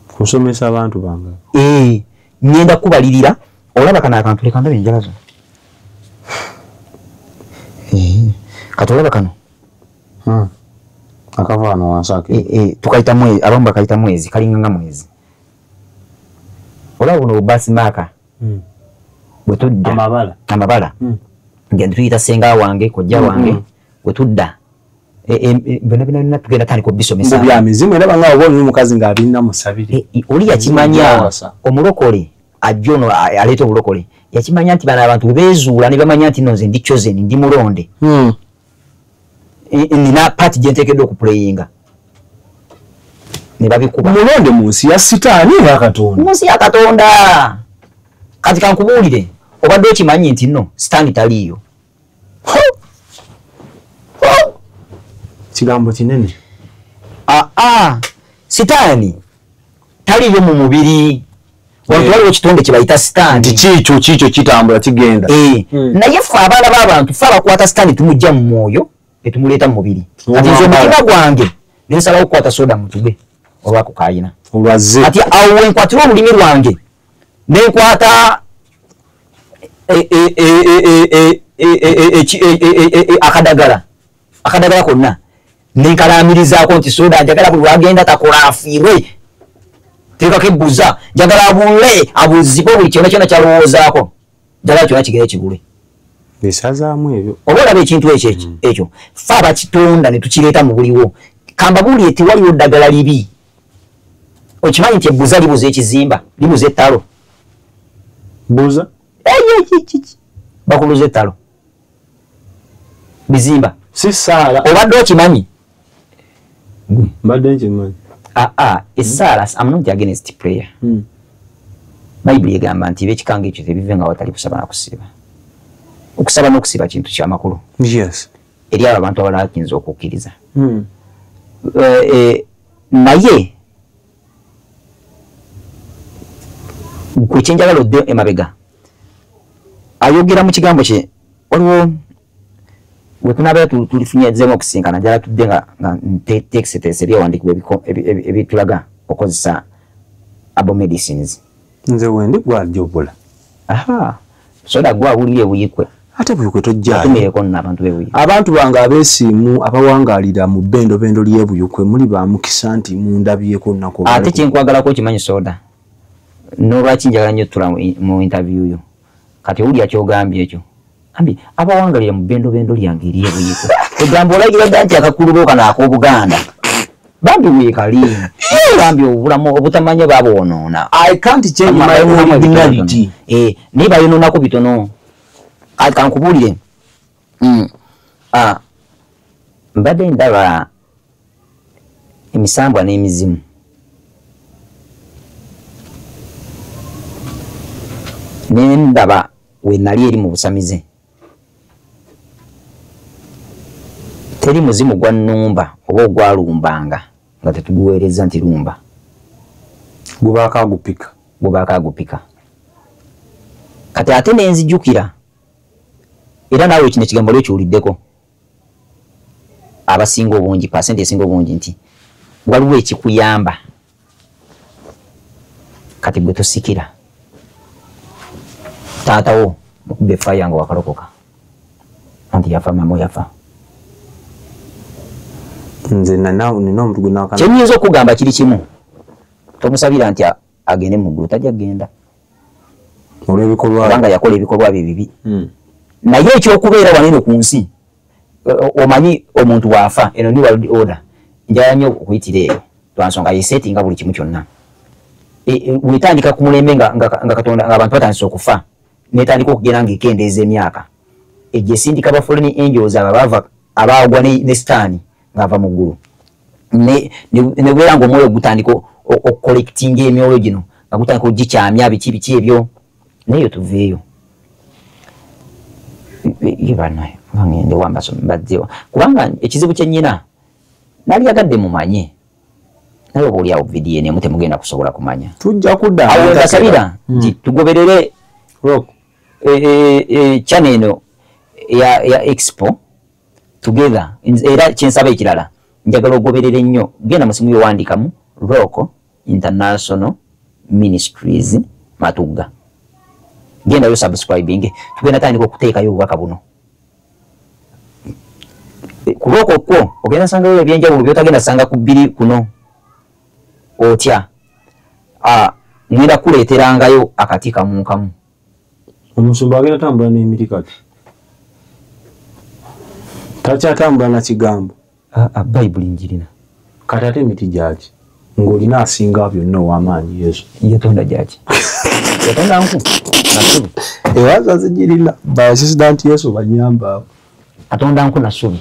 Kusomesa abantu bange. Ngenda kubalirira olaba kano akantu leka ndabe enjala zo. Kati olaba kano. Akava wano wansi ake. Tukayita mwezi, abamu bakayita mwezi, kalinga nga mwezi. Olaba buno bubasimaaka. Bwe tudda. Amabala. Amabala. Ngenda tuyita ssenga wange, kojja wange, bwe tudda. Byonna byonna tugenda tandika okubisomesa. Mbu bya mizimu era banga oba omukazi ng'abirina musabire. Oli yakimanya omulokole ajja ono aleeta obulokole. Yakimanya nti bano abantu beezuula ne bamanya nti nno nze ndi chosen, ndi mulonde. Nina part gye nteekeddwa okupuleyinga. Ne babikuba. Mulonde mu nsi ya Sitaani ya Katonda. Mu nsi ya Katonda. Kati kankubuulire, obadde okimanyi nti nno Sitaani taliiyo. Kigambo kinene. Sitaani taliiyo mu mubiri. Wantu waliwo ekitonde kye bayita Sitaani. Nti kiikyo kitambula kigenda. Naye ffe abaana b'abantu ffe abakwata Sitaani tumujja mu mwoyo ne tumuleeta mu mubiri. Kati nze omutima gwange ne nsalawo okukwata soda mutube olwako kaayina. Olwazze. Kati awo we nkwatira olulimi lwange ne nkwata akadagala konna ne nkalaamirizaako nti soda njagala buli lwagenda takola afiirwe. Teekako ebbuza, njagala abule abuzibwe buli kyonna kyonna kyalowoozaako, njagala kyonna kigere kigule. Esazaamu ebyo. Oba olaba ekintu ekyo ekyo ffe abakitonda ne tukireeta mu buliwo. Kambabuulire tewaliwo ddagala libi. Okimanyi nti ebbuza libuza ekizimba, libuza ettalo. Buza? Bakuluza ettalo. Bizimba. Si ssaala. Obadde okimanyi? Mbadde nkimanyi. Essaala, I'm not against prayer. Bayibuli egamba nti eb'ekikanga ekyo tebive nga watali kusaba na kusiiba. Okusaba n'okusiiba kintu kyamakulu. Yes. Eri abo abantu abalala kiyinza okukkiriza. Naye gwe kyenjagala odde emabega ayogera mu kigambo kye waliwo we tunabeera tulifunyezeemu okusinkana njala tudde nga nteeseteese ebyawandiikibwa ebitulaga okozesa herbal medicines. Nze wendi gwajobula. Aha. Soda gwa awulira ebuyikwe. Ate buyikwe tojjaayo. Atumireko nno abantu b'ebuyikwe. Abantu bange abeesiimu abawangaalira mu bbendobendo ly'ebuyikwe muli ba mukisa nti mundabyeko olunaku olwaleero. Ate kye nkwagalako okimanyi soda. N'olwaki njagala nnyo ottula mu interview yo. Kati owulira ky'ogambye ekyo. Ambi abawangalira mu bbendobendo lyange ery'ebuyikwe. Ogamba olagira dda nti akakulubo kano ak'Obuganda. Bambi weekali. Bambi obulamu obutamanya babwonoona. I can't change my originality. Naye bayonoonako bitono. Kati kankubuulire. Mbadde ndaba emisambwa n'emizimu. Ne ndaba we nali eri mu busamize. Teri muzimu gwa nnumba oba ogwalumbanga nga tetuguweereza nti lumba. Gubaako agupika. Gubaako agupika. Kati ate ne nzijukira era naawe kino ekigambo lyo kiwuliddeko abasinga obungi, pasenti esinga obungi nti waliwo ekikuyamba kati gwe tosikira. Taata wo mukuba effaaya nga wakalokoka anti yafa maama yafa. Nze nina omuntu gwe naakana. Kye nnyinza okugamba kiri kimu, tomusabira nti agende mu ggulu, tajja kugenda olw'ebikolwa kubanga yakola ebikolwa bye bibi. Naye ekyokubeera wano eno ku nsi, omanyi omuntu waafa, eno new world order njagala nnyo okuyitira eyo lwa nsonga yesetinga buli kimu kyonna. Wetandika ku mulembe nga Katonda ng'abantu batandise okufa, netandika okugenda ng'ekendeeza emyaka. Ejja esindika ba fallen angels abo abava abaagwa ne Sitaani ng'ava mu ggulu. Ne gubeera ng'omwoyo gutandika okukollectinga emyoyo gino nga gutandika okugikyamya biki biki ebyo, naye tuveeyo. Banaye ngende wambaso mbaddewa kubanga ekizibu kye nnyina nali yagadde mumanye naye oba oliawo vidiyo emu temugenda kusobola kumanya. Tujja kudda awo mbasabira nti tugoberere channel eno ya Expo together. Era kyensaba ekirala njagala ogoberere nnyo, genda mu simu yo wandikamu Rock International Ministries Matugga, genda yo subscribing, tugenda tandika okuteekayo obubaka buno. Ku Rock okwo ogenda sangayo ebyenjawulo by'otagenda sanga ku bbiri kuno. Otya ngenda kuleeterangayo akati kamu kamu. Omusumba agenda tambula n'emiti kati takyatambula na kigambo. Bayibuli njirina. Kati ate emiti gyaki ng'olina asinga byonna ow'amaanyi Yesu. Yatonda gyaki? Yatonda nku nasubi. Ewaza zigirina baasistanti Yesu banyamba abo. Atonda nku nasubi.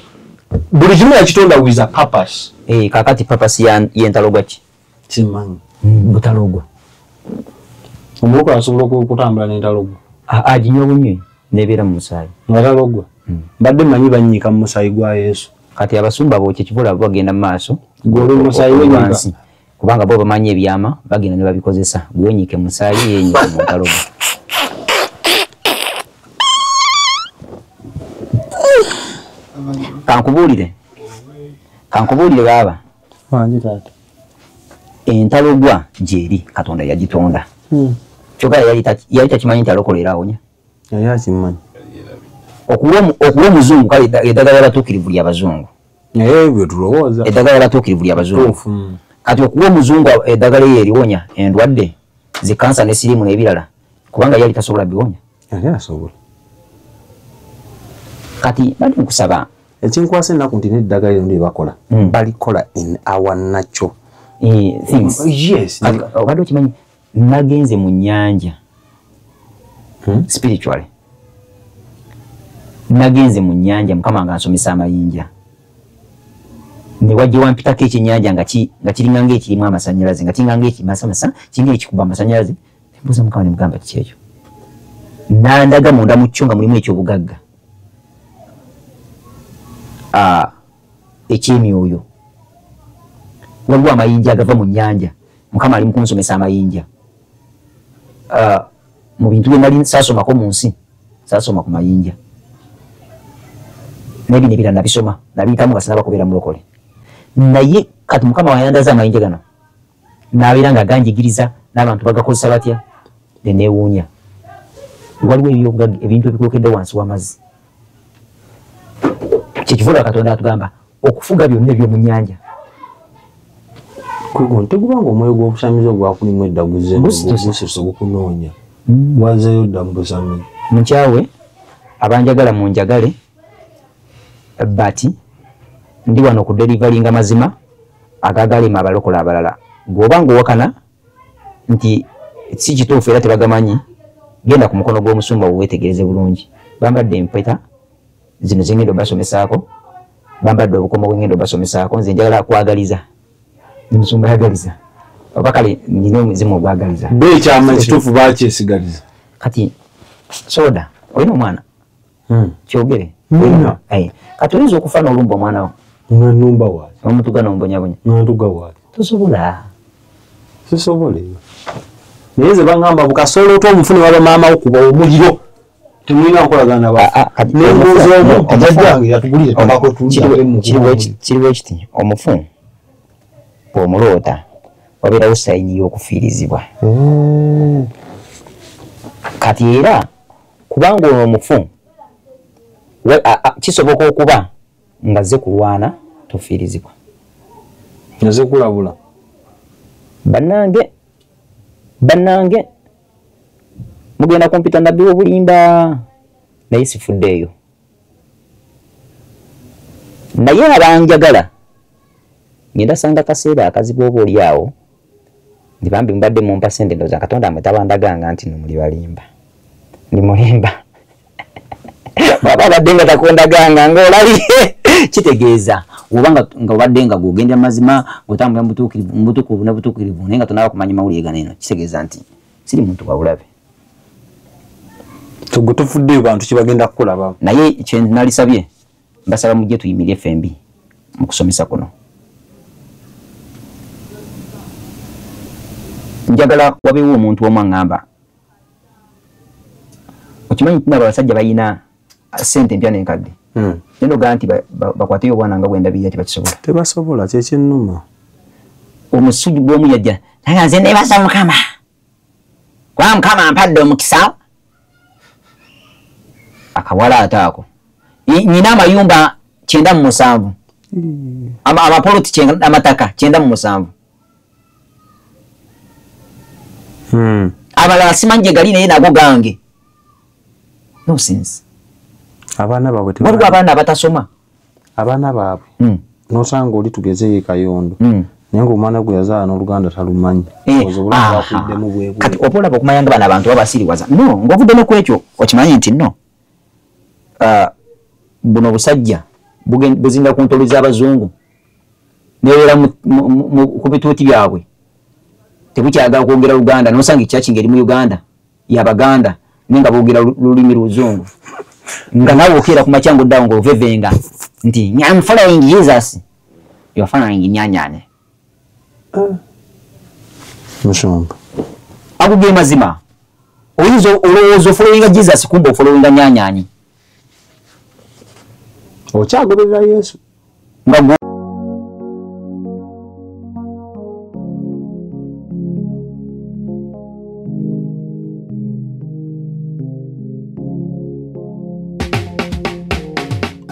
Buli kimu yakitonda with a purpose. Kakati purpose y'entalogwa ki? Simanyi. Butalogwa. Omulokole asobola okutambula n'entalogwa? Aginywa bunywi n'ebeera mu musaayi. Nga talogwa? Mbadde mmanyi bannyika mu musaayi gwa Yesu. Kati abasumba bookya ekivula bagenda mu maaso. Gwe oli musaayi wenyika. Kubanga bo bamanyi ebyama bagenda ne babikozesa. Gwe wenyike mu musaayi yenyike mu ntalogwa. Kankubuulire. Kankubuulire baaba. Wangi taata. Entalogwa gyeri Katonda yagitonda. Kyokka yali takimanyi nti alokola era awonya. Yali akimanyi. Okuwa omuzungu kale eddagala ly'abatuukirivu ly'abazungu. Naye bwe tulowooza. Eddagala ly'abatuukirivu ly'abazungu. Kati okuwa omuzungu eddagala eryo eriwonya endwadde zi kansa ne siriimu n'ebirala kubanga yali tasobola biwonya. Yali asobola. Kati mbadde nkusaba Ekinkwasa ennaku nti n'eddagala lino lye bakola balikola in our natural things. Yes. Obadde okimanyi nagenze mu nnyanja spiritually. Nagenze mu nnyanja Mukama nga ansomesa amayinja. Ne wajja wampitako ekyennyanja nga kiringa ng'ekirimu amasannyalaze, nga kiringa ng'ekimasamasa, kiringa ekikuba amasannyalaze. Mbuuza Mukama ne mugamba kiki ekyo. Nandaga munda mu kyo nga mulimu ekyobugagga. Ekyemyoyo. Waliwo amayinja agava mu nnyanja. Mukama ali mu kunsomesa amayinja. Mu bintu bye nali saasomako mu nsi, saasoma ku mayinja. Naye bino ebirala nabisoma, nabiyitamu nga sinnaba kubeera mulokole. Naye kati Mukama wayandaza amayinja gano n'abeera nga ganjigiriza n'abantu bagakozesa batya, ne neewuunya. Waliwo ebyobugagga ebintu ebikwekedde wansi w'amazzi. Kyekivuga Katonda atugamba okufuga byonna eby'omu nnyanja. Tegubanga omwoyo gw'obusamize ogwakulimu edda gususe gukunoonya. Gwazeeyo dda mu busamize. Mukyawe abanjagala munjagale, but ndi wano ku delivaringa mazima agagalema abalokola abalala. Bw'oba ng'owakana nti si kituufu era tebagamanyi, genda ku mukono gw'omusumba weetegereze bulungi. Bambadde empeta zino ze ngenda obasomesaako, bambadde obukomo bwe ngenda obasomesaako. Nze njagala kwagaliza, omusumba yagaliza oba kale nina omuzimu ogwagaliza. Bo ekyama ekituufu bakyesigaliza. Kati soda olina omwana kyogere. Kati oyinza okufa n'olumba omwana wo. Numba waali. Omutuga n'omubonyabonya. Ntuga waali. Tosobola. Sisobola. Naye nze bangamba bukasoolo ota omufune waba maama wo kuba omuliro. Temulina nkolagana ba. Nembuuza omu jjajjange yatugulira tabako Kiriwo ekiti omufu bw'omuloota wabeerawo sayini y'okufiirizibwa. Kati era kubanga ono omufu kisoboka okuba nga zze kulwana tofiirizibwa. Nze kulabula. Bannange mugenda kumpita nabbi w'obulimba, naye sifuddeeyo. Naye abanjagala ngenda sanga kaseera akazibu oba oli awo nti bambi mubadde mumpa ssente, ndowooza Katonda mwe tabandaganga nti no muli balimba. Ndi mulimba. Bw'aba abadde nga takundaganga ng'olabye, kitegeeza oba nga obadde nga gw'ogenda mazima, ng'otambulira mu butuukirivu ne butuukirivu, naye nga tonnaba kumanya mawulire gano eno, kitegeeza nti siri muntu wa bulabe. Gwe tofuddeyo bantu kye bagenda kukulaba. Naye kye nalisabye, mbasaba mujje tuyimirire ffembi mu kusomesa kuno. Njagala wabeewo omuntu omu aŋŋamba, okimanyi nti nabo abasajja balina ssente empya n'enkadde. Neno gaa nti bakwateyo obwana nga bwendabirira tebakisobola. Tebasobola, kye kinnuma. Omusuju gw'omu yajja, naye nze neebasa Mukama. Kuba Mukama ampadde omukisa. Akawala ate ako. Nnyina amayumba 97. Amapoloti amataka 97. Abalala simanyi gye gali naye nago gange. Nonsense. Abaana baabwe waliwo abaana abatasoma. Abaana baabwe n'osanga oli tugeze ye Kayondo naye ng'omwana gwe yazaala n'Oluganda talumanyi. Kati oba olaba okumanya nga bano abantu babasiriwaza. No, ng'ovudde ne ku ekyo okimanyi nti no. Buno obusajja buzinda ku ntolo z'abazungu nebeera ku bituuti byabwe. Tebukyagala kwogera Luganda, n'osanga ekyaki ng'eri mu Uganda y'Abaganda naye nga boogera lulimi luzungu. Nga naawe okeera ku makya ng'oddawo ng'ovevenga nti I'm following Jesus. You are following Nyanyane. Musumba. Ago ge mazima. Oyinza olowooza ofollowinga Jesus kumbe ofollowinga Nyanyane. Okyagoberera Yesu.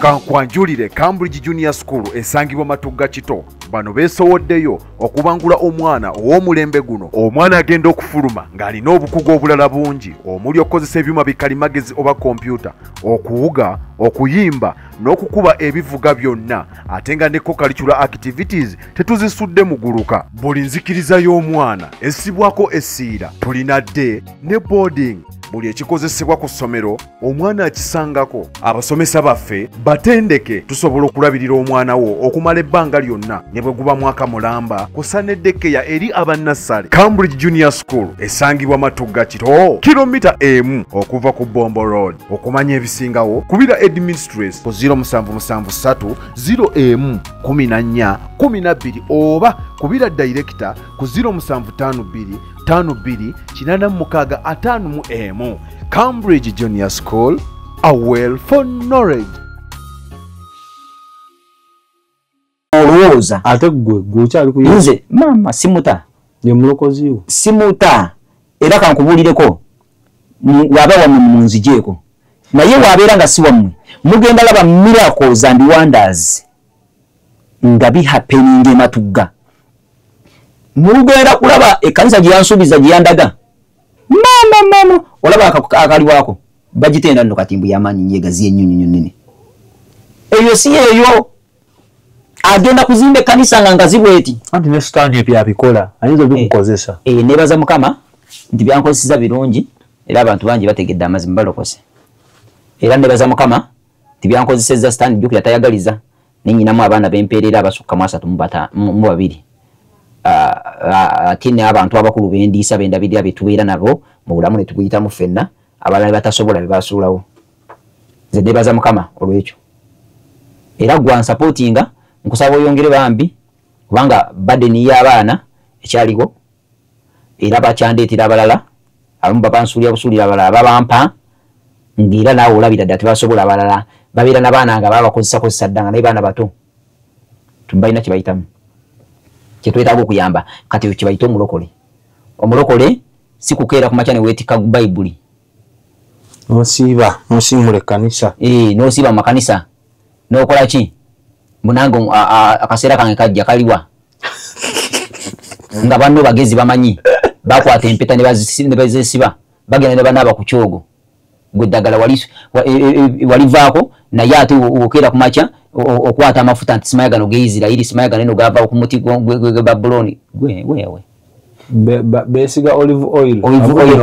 Nga Kankwanjulire Cambridge Junior School esangibwa Matugga Kito. Bano beesowoddeyo okubangula omwana ow'omulembe guno. Omwana agenda okufuluma ng'alina obukugu obulala bungi omuli okukozesa ebyuma bikalimagezi oba kompyuta, okuwuga, okuyimba n'okukuba ebivuga byonna, ate nga ne co-curricular activities tetuzisudde muguluka. Buli nzikiriza y'omwana essibwako essiira. Tulina day ne boarding. Buli ekikozesebwa ku ssomero omwana akisangako. Abasomesa baffe batendeke, tusobola okulabirira omwana wo okumala ebbanga lyonna ne bwe guba mwaka mulamba, kusa ne daycare eri abannassale. Cambridge Junior School esangibwa Matugga Kito, kilomita 1 okuva ku Bombo Road. Okumanya ebisingawo kubira administrators ku 0773 01 14 12 oba kubira director ku 0752 52 86 51. Cambridge Junior School, a well for knowledge. Olowooza ate gwe okyali ku nze maama simuta, ye mulokozi wo simuta, era kankubuulireko waba wammwe munzigyeko, naye wabeera nga si wammwe mugenda laba miracles and wonders nga bihappeninga e Matugga. Mugenda kulaba ekkanisa gye yansuubiza gye yandaga, maama olaba akaliwako bagitenda nno kati mbu y'amaanyi nnyo egaziye ennyo nnyo nnene. Eyo si eyo, agenda kuzimba ekkanisa nga ngazi bweti. Anti ne Sitaani ebyo abikola, ayinza obikukozesa. Neebaza Mukama nti byankozesezza birungi era abantu bangi bategedde amazima balokose. Era neebaza Mukama nti byankozesezza Sitaani jjukira tayagaliza, ne nnyinamu abaana bempeerera abasukka mu 32. Ate n'abantu abakulu bendiisa bendabirira betubeera nabo mu bulamu ne tubuyitamu ffenna, abalala batasobola be basuulawo. Nze neebaza Mukama olw'ekyo. Era gwa nsapootinga, nkusaba oyongere bambi, kubanga burden y'abaana ekyaliwo, era bakyandeetera abalala, abamu babansuulira busuulira, abalala babampa, ng'era naawe olabira ddala tebasobola, abalala babeera n'abaana nga babakozesakozesa dda nga naye baana bato, balina kye bayitamu kye twetaaga okuyamba. Kati ekyo kye bayita omulokole. Omulokole si kukeera ku makya ne weetikka Bayibuli n'osiiba n'osiimula ekkanisa, n'osiiba mu makanisa n'okola ki, munange akaseera kange kajja kaliwa nga banno bagezi bamanyi bakwata empeta ne bazeesiba, bagenda ne banaaba ku kyogo, gwe eddagala walivaako, naye ate okeera ku makya okwata amafuta nti simanya gano g'Isirayiri, simanya gano eno gava ku muti gwe Babulooni. Gwe wewe beesiga olive oil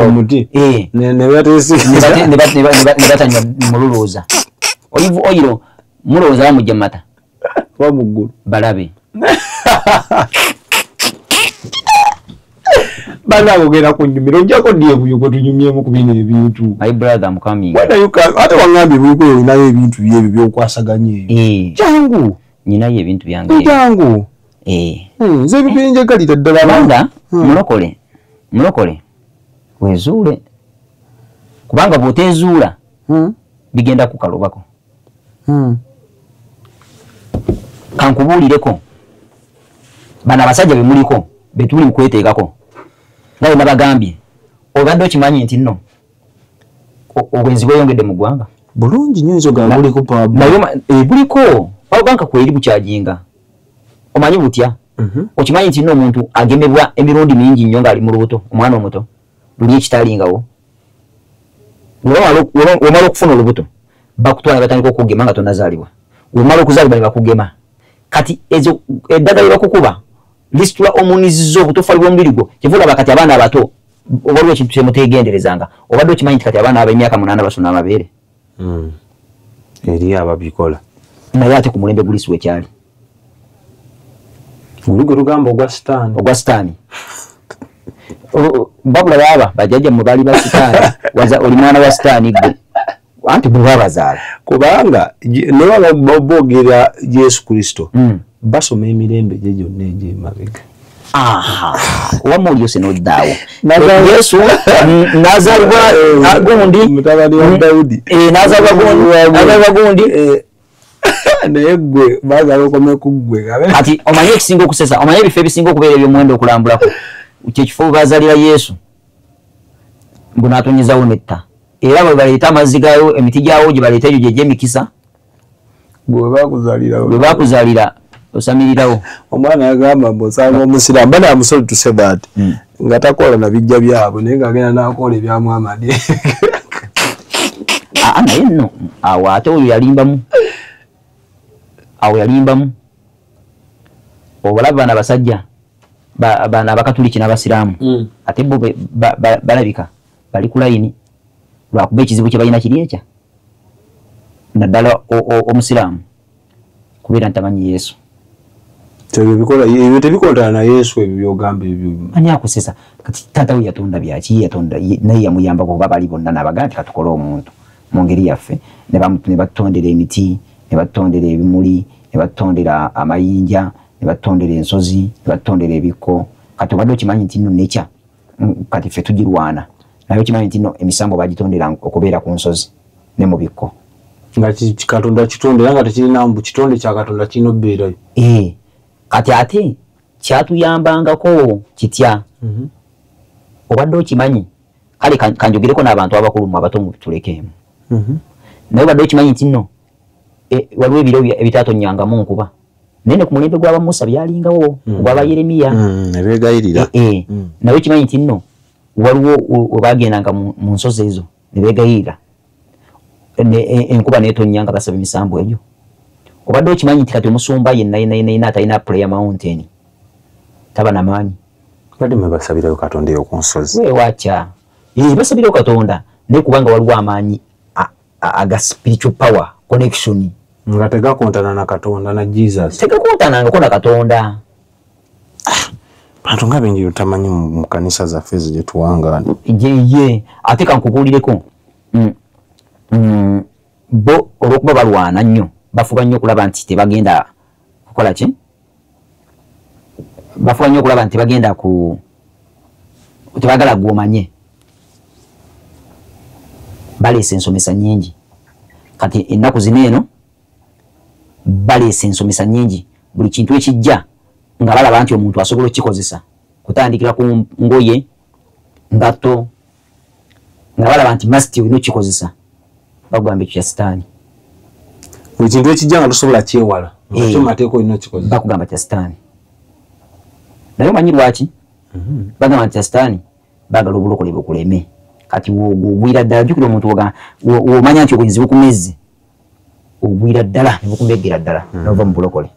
omuti ne batanywa mululooza olive oil, mulowooza bamugja mu mata bamuggulu balabe. Bannange ogenda kunnyumira, ojjako ddi ebuyuko tunyumyemu ku bino ebintu. My brother, I'm coming. Ate waŋŋambye ebuyuko olinayo ebintu byebyo by'okwasaganya eyo. Jangu. Nyinayo ebintu byange. Jangu. Nze ebyo byenjagalira ddala. Kubanga mulokole wezuule, kubanga bw'oteezuula bigenda kukalubako. Kankubuulireko, bano abasajja be muliko be tuli mu kweteekako, nga bwe nabagambye, obadde okimanyi nti nno obwenzi bweyongedde mu ggwanga bulungi nnyo, nzo buliko naye buliko power kweri bukyajinga, omanyi butya? Okimanyi nti nno omuntu agemebwa emirundi mingi nnyo ng'ali mu lubuto, omwana omuto luli ekitalingawo. Womala okufuna olubuto bakutwala batandika okugema nga tonnazaalibwa, womala okuzaalibwa ne bakugema. Kati ezo eddagala lye bakukuba lisitula omunizizo obutoffaali bw'omubiri gwo. Kyeva olaba kati abaana abato waliwo ekintu kye muteegenderezanga. Obadde okimanyi nti kati abaana ab'emyaka 8 basuna amabeere? Eri ababikola, naye ate ku mulembe guli si wekyali. Guli gwe lugamba ogwa Sitaani, ogwa Sitaani. Babula baba bajjajja mmwe baali ba Sitaani, waza oli mwana wa Sitaani gwe, anti bwe babazaala. Kubanga ne baba boogera Yesu Kristo basoma emirembe gye gyonna egy'emabega. Aha, wamma olyose n'oddaawo. Yesu n'azaalibwa gundi mutabani wa Dawudi, n'azaalibwa gundi, naye ggwe baagala okome ku ggwe. Kati omanyi ekisinga okusesa, omanyi ebifo ebisinga okubeera eby'omuwendo okulambulako, kyekifo we baazaalira Yesu, mbu n'atonyezawo netta. Era bwe baleeta amazzi gaayo, emiti gyawo gye baleeta egyo gy'emikisa. Gwe bakuzalira osamirirawo. Omwana yagamba mbu osanga omusiraamu, but I'm sorry to say that nga takola na bijja byabwe, naye ng'agenda n'akola ebya Muhammad. Naye nno awo ate oyo yalimbamu, awo yalimbamu. Obalaba bano abasajja bano abakatuliki n'abasiraamu, ate bo balabika bali ku layini, lwakuba ekizibu kye balina kiri ekya naddala omusiraamu kubeera ntamanyi Yesu. Ebyo tebikontana na Yesu, ebyo byogamba ebyo. Ani akusesa? Kati taata we yatonda byaki? Yatonda naye yamuyambako, oba bali bonna n'abagaa nti katukole omuntu mu ngeri yaffe, ne batutondera emiti, ne batutondera ebimuli, ne batutondera amayinja, ne batutondera ensozi, ne batutondera ebikko. Kati obadde okimanyi nti nno nekya kati ffe tugirwana, naye okimanyi nti nno emisambo bagitondera okubeera ku nsozi ne mu bikko. Nga Katonda kitondera nga tekirina mbu kitonde kya Katonda kirina obbeerayo. Kati ate kyatuyambangako kitya? Obadde okimanyi, kale kanjogereko n'abantu abakulu mu abato tulekeemu. Naye obadde okimanyi nti nno waliwo ebiro ebitatonyangamu nkuba, naye ne ku mulembe gw'aba Musa byalingawo, gw'aba Yeremiya ne beegayirira. Naye okimanyi nti nno waliwo we bagendanga mu nsozi ezo ne beegayirira, enkuba n'etonnya nga basaba emisambu egyo. Obadde okimanyi nti kati omusumba yenna yenna yenna yenna atalina prayer mountain taba na maanyi? Badde mwe basabirayo Katonda eyo ku nsozi. Weewakya basabirayo Katonda, naye kubanga waliwo amaanyi aga spiritual power connection nga tegakontana na Katonda na Jesus. Tegakontanangako na Katonda. Bantu nga bingi utamanyi mu kanisa zaffe ezo gye tuwangaala. Ye ate kankubuulireko, bo olw'okuba balwana nnyo, bafuba nnyo okulaba nti tebagenda kukola ki, bafuba nnyo okulaba nti tebagenda ku tebagala gw'omanye. Baleese ensomesa nnyingi kati ennaku zino eno, baleese ensomesa nnyingi. Buli kintu ekijja nga balaba nti omuntu asobola okukikozesa, kutandikira ku ngoye, ngatto, nga balaba nti must olina okukikozesa, bagamba ekyo kya sitaani. Buli kintu ekijja nga tosobola kyewala, nga kyo mateeka olina okukikozesa, bakugamba kya sitaani. Naye omanyi lwaki bagamba nti kya sitaani? Baagala obulokole bukuleme. Kati wogwira ddala, jjukira omuntu womanya nti obwenzi bukumezze, ogwira ddala ne bukumeggera ddala, nova mu bulokole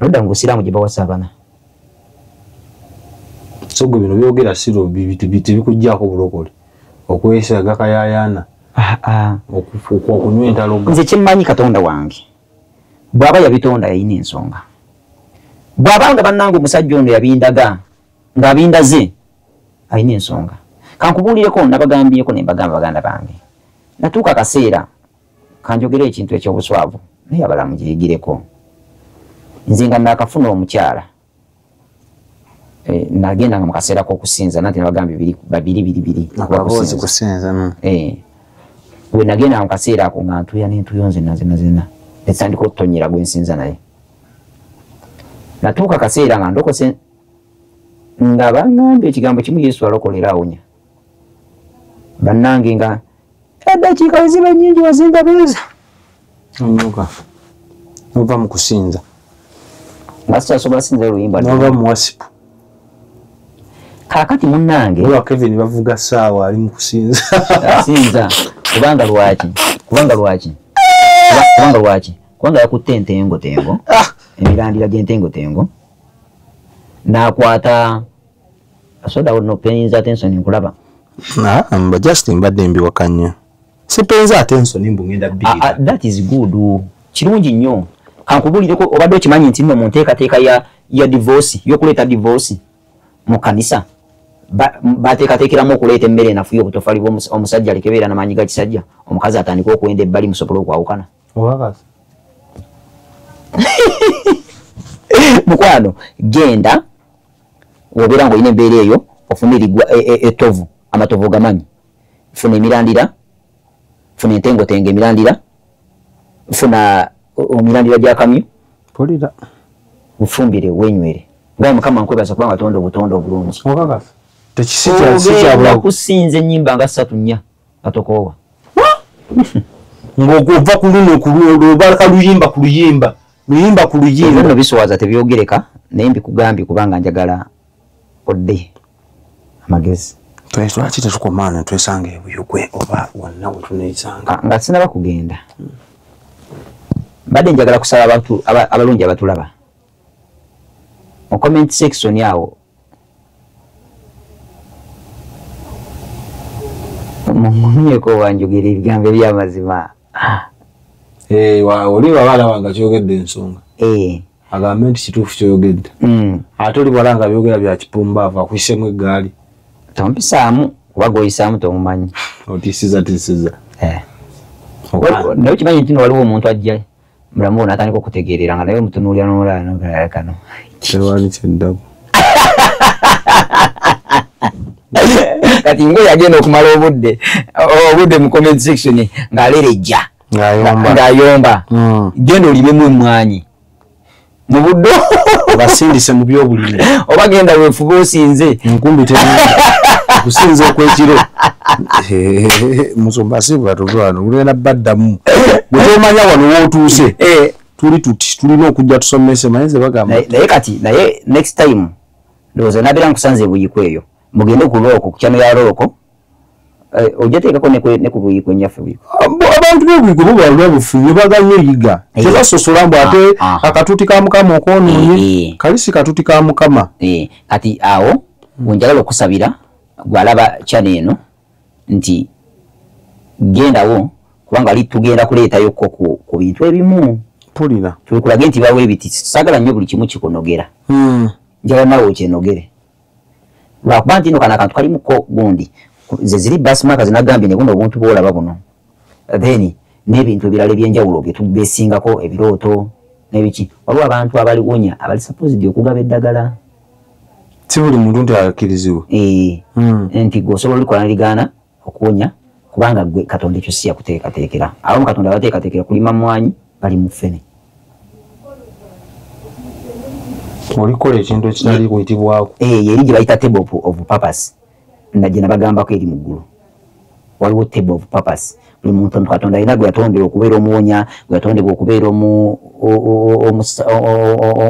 nodda mu busiraamu gye bawasa abana. So gwe bino byogera siro tebikuggyako bulokole, okwesaga kayayaana, okunywa entaloga? Nze kyemmanyi, Katonda wange bw'aba yabitonda yalina ensonga. Bw'abanga bannange omusajja ono yabindaga ng'abindaze, alina ensonga. Kankubuulireko, nabagambyeko ne mbagamba, baganda bange, natuuka akaseera kanjogere ekintu ekyobuswavu, naye abalala mugiyigireko. Nze nga nakafuna omukyala, nagendanga mu kaseera k'okusinza, nanti nabagambye biri babiri biri biri. Akaboozi kusinza. We nagenda mu kaseera ako nga ntuya n'entuyo nzena nzena zena, netandika okutonyera gwe nsinza. Naye natuuka akaseera nga ndokose, nga baŋŋambye ekigambo kimu, Yesu alokolera awonya. Bannange, nga eddakiika we ziba nnyingi wazimba beeza. Onyuka nova mu kusinza. Nga sikyasobola sinza oluyimba. Nova mu worship. Kaakati munnange, olwa Kevin bavuga saawa ali mu kusinza. Asinza kubanga lwaki? Kubanga lwaki? Kubanga lwaki? Kubanga yakutte entengotengo, emirandira gy'entengotengo, n'akwata soda. No paying attention, nkulaba. Mba just mbadde mbiwakanya, sipenza attention mbu ngenda Ah, bbiri. ah, that is good, kirungi nnyo. Kankubuulireko, obadde okimanyi nti nno mu nteekateeka ya divorce, y'okuleeta divorce mu kanisa, bateekateekeramu okuleeta emmere enafu y'obutofali bw'omusajja alekebeera n'amaanyi ga kisajja, omukazi atandike okwenda ebbali musobole okwawukana. Obakasa? Mukwano, genda obeera ng'olina embeera eyo, ofune erigwa ettovu, amatovu gamanyi, funa emirandira, funa entengotengo, emirandira, funa emirandira gya kamyu. Mpulira. Ofumbire, wenywere nga Mukama nkwebaza kubanga tonda obutonde obulungi. Okakasa? Ogenda Tekisikyabulawo. kusinza ennyimba nga ssatu nnya nga tokoowa. Ng'ova ku luno ku lubalaka luyimba ku luyimba luyimba ku luyimba. Ebyo biswaza tebyogereka, naye mbikugambye kubanga njagala odde amagezi. Lwaki tetukomaana twesanga ebuyugwe oba wonna we tuneesanga? Nga sinaba kugenda, mbadde njagala kusaba abantu abalungi abatulaba mu comment section awo mumyeko wanjogera ebigambo ebyamazima. Oli waba nga kyogedde ensonga agambe nti kituufu kyoyogedde, ate oli bwala nga byogera bya kipumbaavu akuyisemu eggaali. Tompisaamu kuba gwoyisaamu tomumanyi. Otiisiza tiisiza. Naye okimanyi nti waliwo omuntu ajja mulamu wo n'atandika okutegeerera nga naye omutunuulira n'omulala n'ogalala kano. Tewali kyendabo. Kati ngoyo agenda okumala obudde mu comment section ng'alerejja ng'ayomba. Genda olimemu emmwanyi mu buddo obasindise mu byobulimi, oba genda weefube osinze enkumbi kusinza okwekiro. Musumba asibula tuve wano gulina baddamu gwe tomanya wano wootuuse. Tuli tuti tulina okujja tusomese manyize bagamba. Naye kati naye next time ndowooza nabeera nkusanze Buikwe eyo mugende ku Rock, ku channel ya Rock, ojja teekako ne ku Buikwe nnyaffe Buikwe. Abantu b'e Buikwe bo balwa bufunye baganye yiga tebasosola mbu ate akatuti ka Mukama okwonoonye kalisi katuti ka Mukama. Kati awo wenjagala okusabira gwalaba channel eno nti gendawo kubanga ali tugenda kuleetayokko ku bintu ebimu. Mpulira tukulage nti bawe ebiti saagala nnyo buli kimu kikunogera, njagala naawe okyenogere lwakuba nti nno kano akantu kalimuko gundi ze ziri basimaaka zinagambye ne buno obuntu bw'olaba buno, then n'ebintu ebirala ebyenjawulo bye tubesingako ebirooto n'ebiki. Waliwo abantu abaliwonya abali supposed okugaba eddagala, si buli muntu nti akkirizibwa. Nti gwe osobola olikola neligaana okuwonya kubanga gwe Katonda ekyo si yakuteekateekera. Abamu Katonda abateekateekera kulima mmwanyi, bali mu ffene. Olikola ekintu ekitali kuyitibwako. Eri gye bayita table of purpose, gye nabagambako eri mu ggulu. Waliwo table of purpose, buli muntu Katonda alina gwe yatondera okubeera omuwonya, gwe yatondebwa okubeera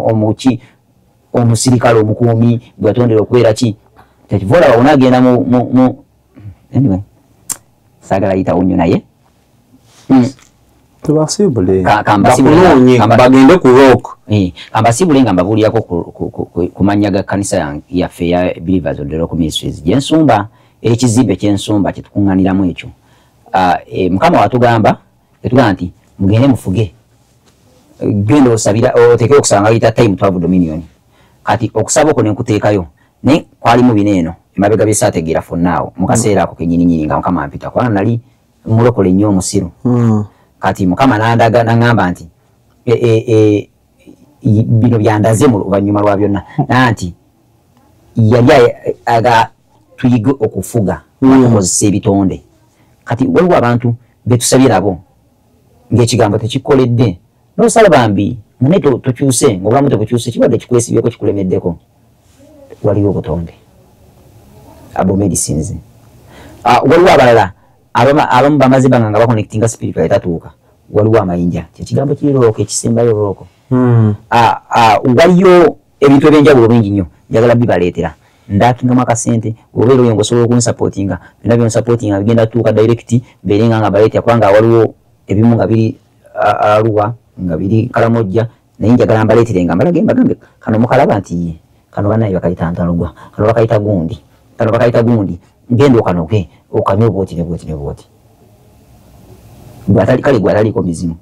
omuki omusirikale omukuumi, gwe yatondera okubeera ki. Tekiva olaba onaagenda mu anyway saagala yitawo nnyo naye tubasibule bakunoonye bagende ku Rock. Kambasibule nga mbabuulirako ku mannya ga kkanisa yaffe ya Believers of the Rock Ministries gyensumba, ekizimbe kyensumba kye tukuŋŋaaniramu ekyo. Mukama watugamba yatugamba nti mugende mufuge, genda osabira oteeke okusaba nga bayita time to have dominion. Kati okusaba okwo ne nkuteekayo naye kwalimu bino eno emabega bye saategeera fonna awo mu kaseera ako kennyininyini nga Mukama ampita kubanga nali mulokole nnyo omusiru. Kati Mukama n'andaga n'aŋŋamba nti bino byandaze mu luvannyuma lwa byonna, nanti yali aga tuyige okufuga okukozesa ebitonde. Kati waliwo abantu betusabye nabo ng'ekigambo tekikoledde, n'osala bambi mune tokyuse ng'obulamu tebukyuse, kibadde kikwesibyeko kikulemeddeko. Waliwo obutonde abo medicines. Waliwo abalala abamu bamaze banga nga bakonectinga spiritual etatuuka. Waliwo amayinja, kyekigambo kiri Rock ekisembayo Rock. Waliyo ebintu ebyenjawulo bingi nnyo njagala bibaleetera. Ndakingamu akasente obeera oyo ng'osobola okunsupportinga, byonna byonsupportinga bigenda tuuka direct mbeere nga mbaleetera kubanga waliwo ebimu nga biri Arua nga biri Kalamojja, naye njagala mbaleetere nga mbalage mbagambe kano mukalaba nti ye kano bannaye bakayita ntalugwa, kano bakayita gundi, kano bakayita gundi, genda okanoke okanywe bwoti ne bwoti ne bwoti. Kale gwe ataliiko mizimu,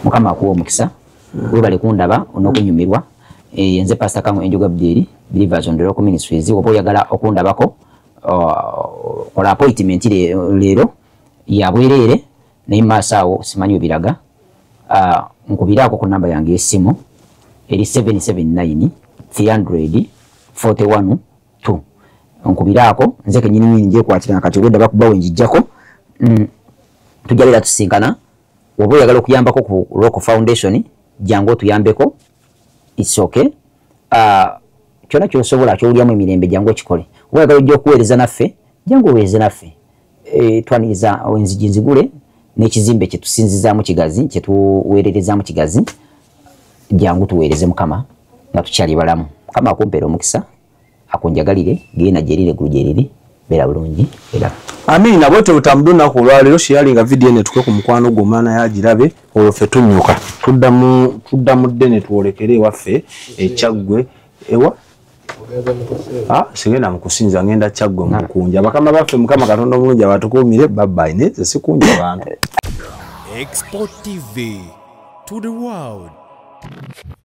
Mukama akuwa omukisa, webale kundaba on'okunyumirwa. Nze Pastor Kango Enjoga Abdeli, Believers on the Rock Ministries. Oba oyagala okundabako kola appointment leero ya bwereere, naye maaso awo simanyi webiraga. Nkubiraako ku namba yange y'essimu eri 779 300 41 2. Nkubiraako nze kennyini nyini njekwatira kati obwedda bakubawo njijjako. Tujja beera tusinkana. Oba oyagala okuyambako ku Rock Foundation jangu otuyambeko, it's okay. Kyonna ky'osobola ky'owuliramu emirembe jangu okikole. Oba oyagala ojja okuweereza naffe jangu oweereze naffe. Twaniriza enzigi nzigule, N'ekizimbe kye tusinzizaamu Kigazi, kye tuweererezaamu Kigazi, jangu tuweereze Mukama nga tukyali balamu. Mukama akumpeera omukisa, akunjagalire, genda gyerire, eggulu gyeriri, beera bulungi era. Amiina. Bwete butambudde olunaku olwaleero, sharinga vidiyo eno etuke ku mukwano gwo, omwana yagirabe, olwo ffe tunyuka tudda mu ddene twolekere ewaffe ekyaggwe ewa. Ah, sigenda mukusinza, ngenda Kyaggwe mukunja bakama baffe. Mukama Katonda omulungi abatukuumire. Babbayi, naye nze sikunja bantu. Export TV to the world.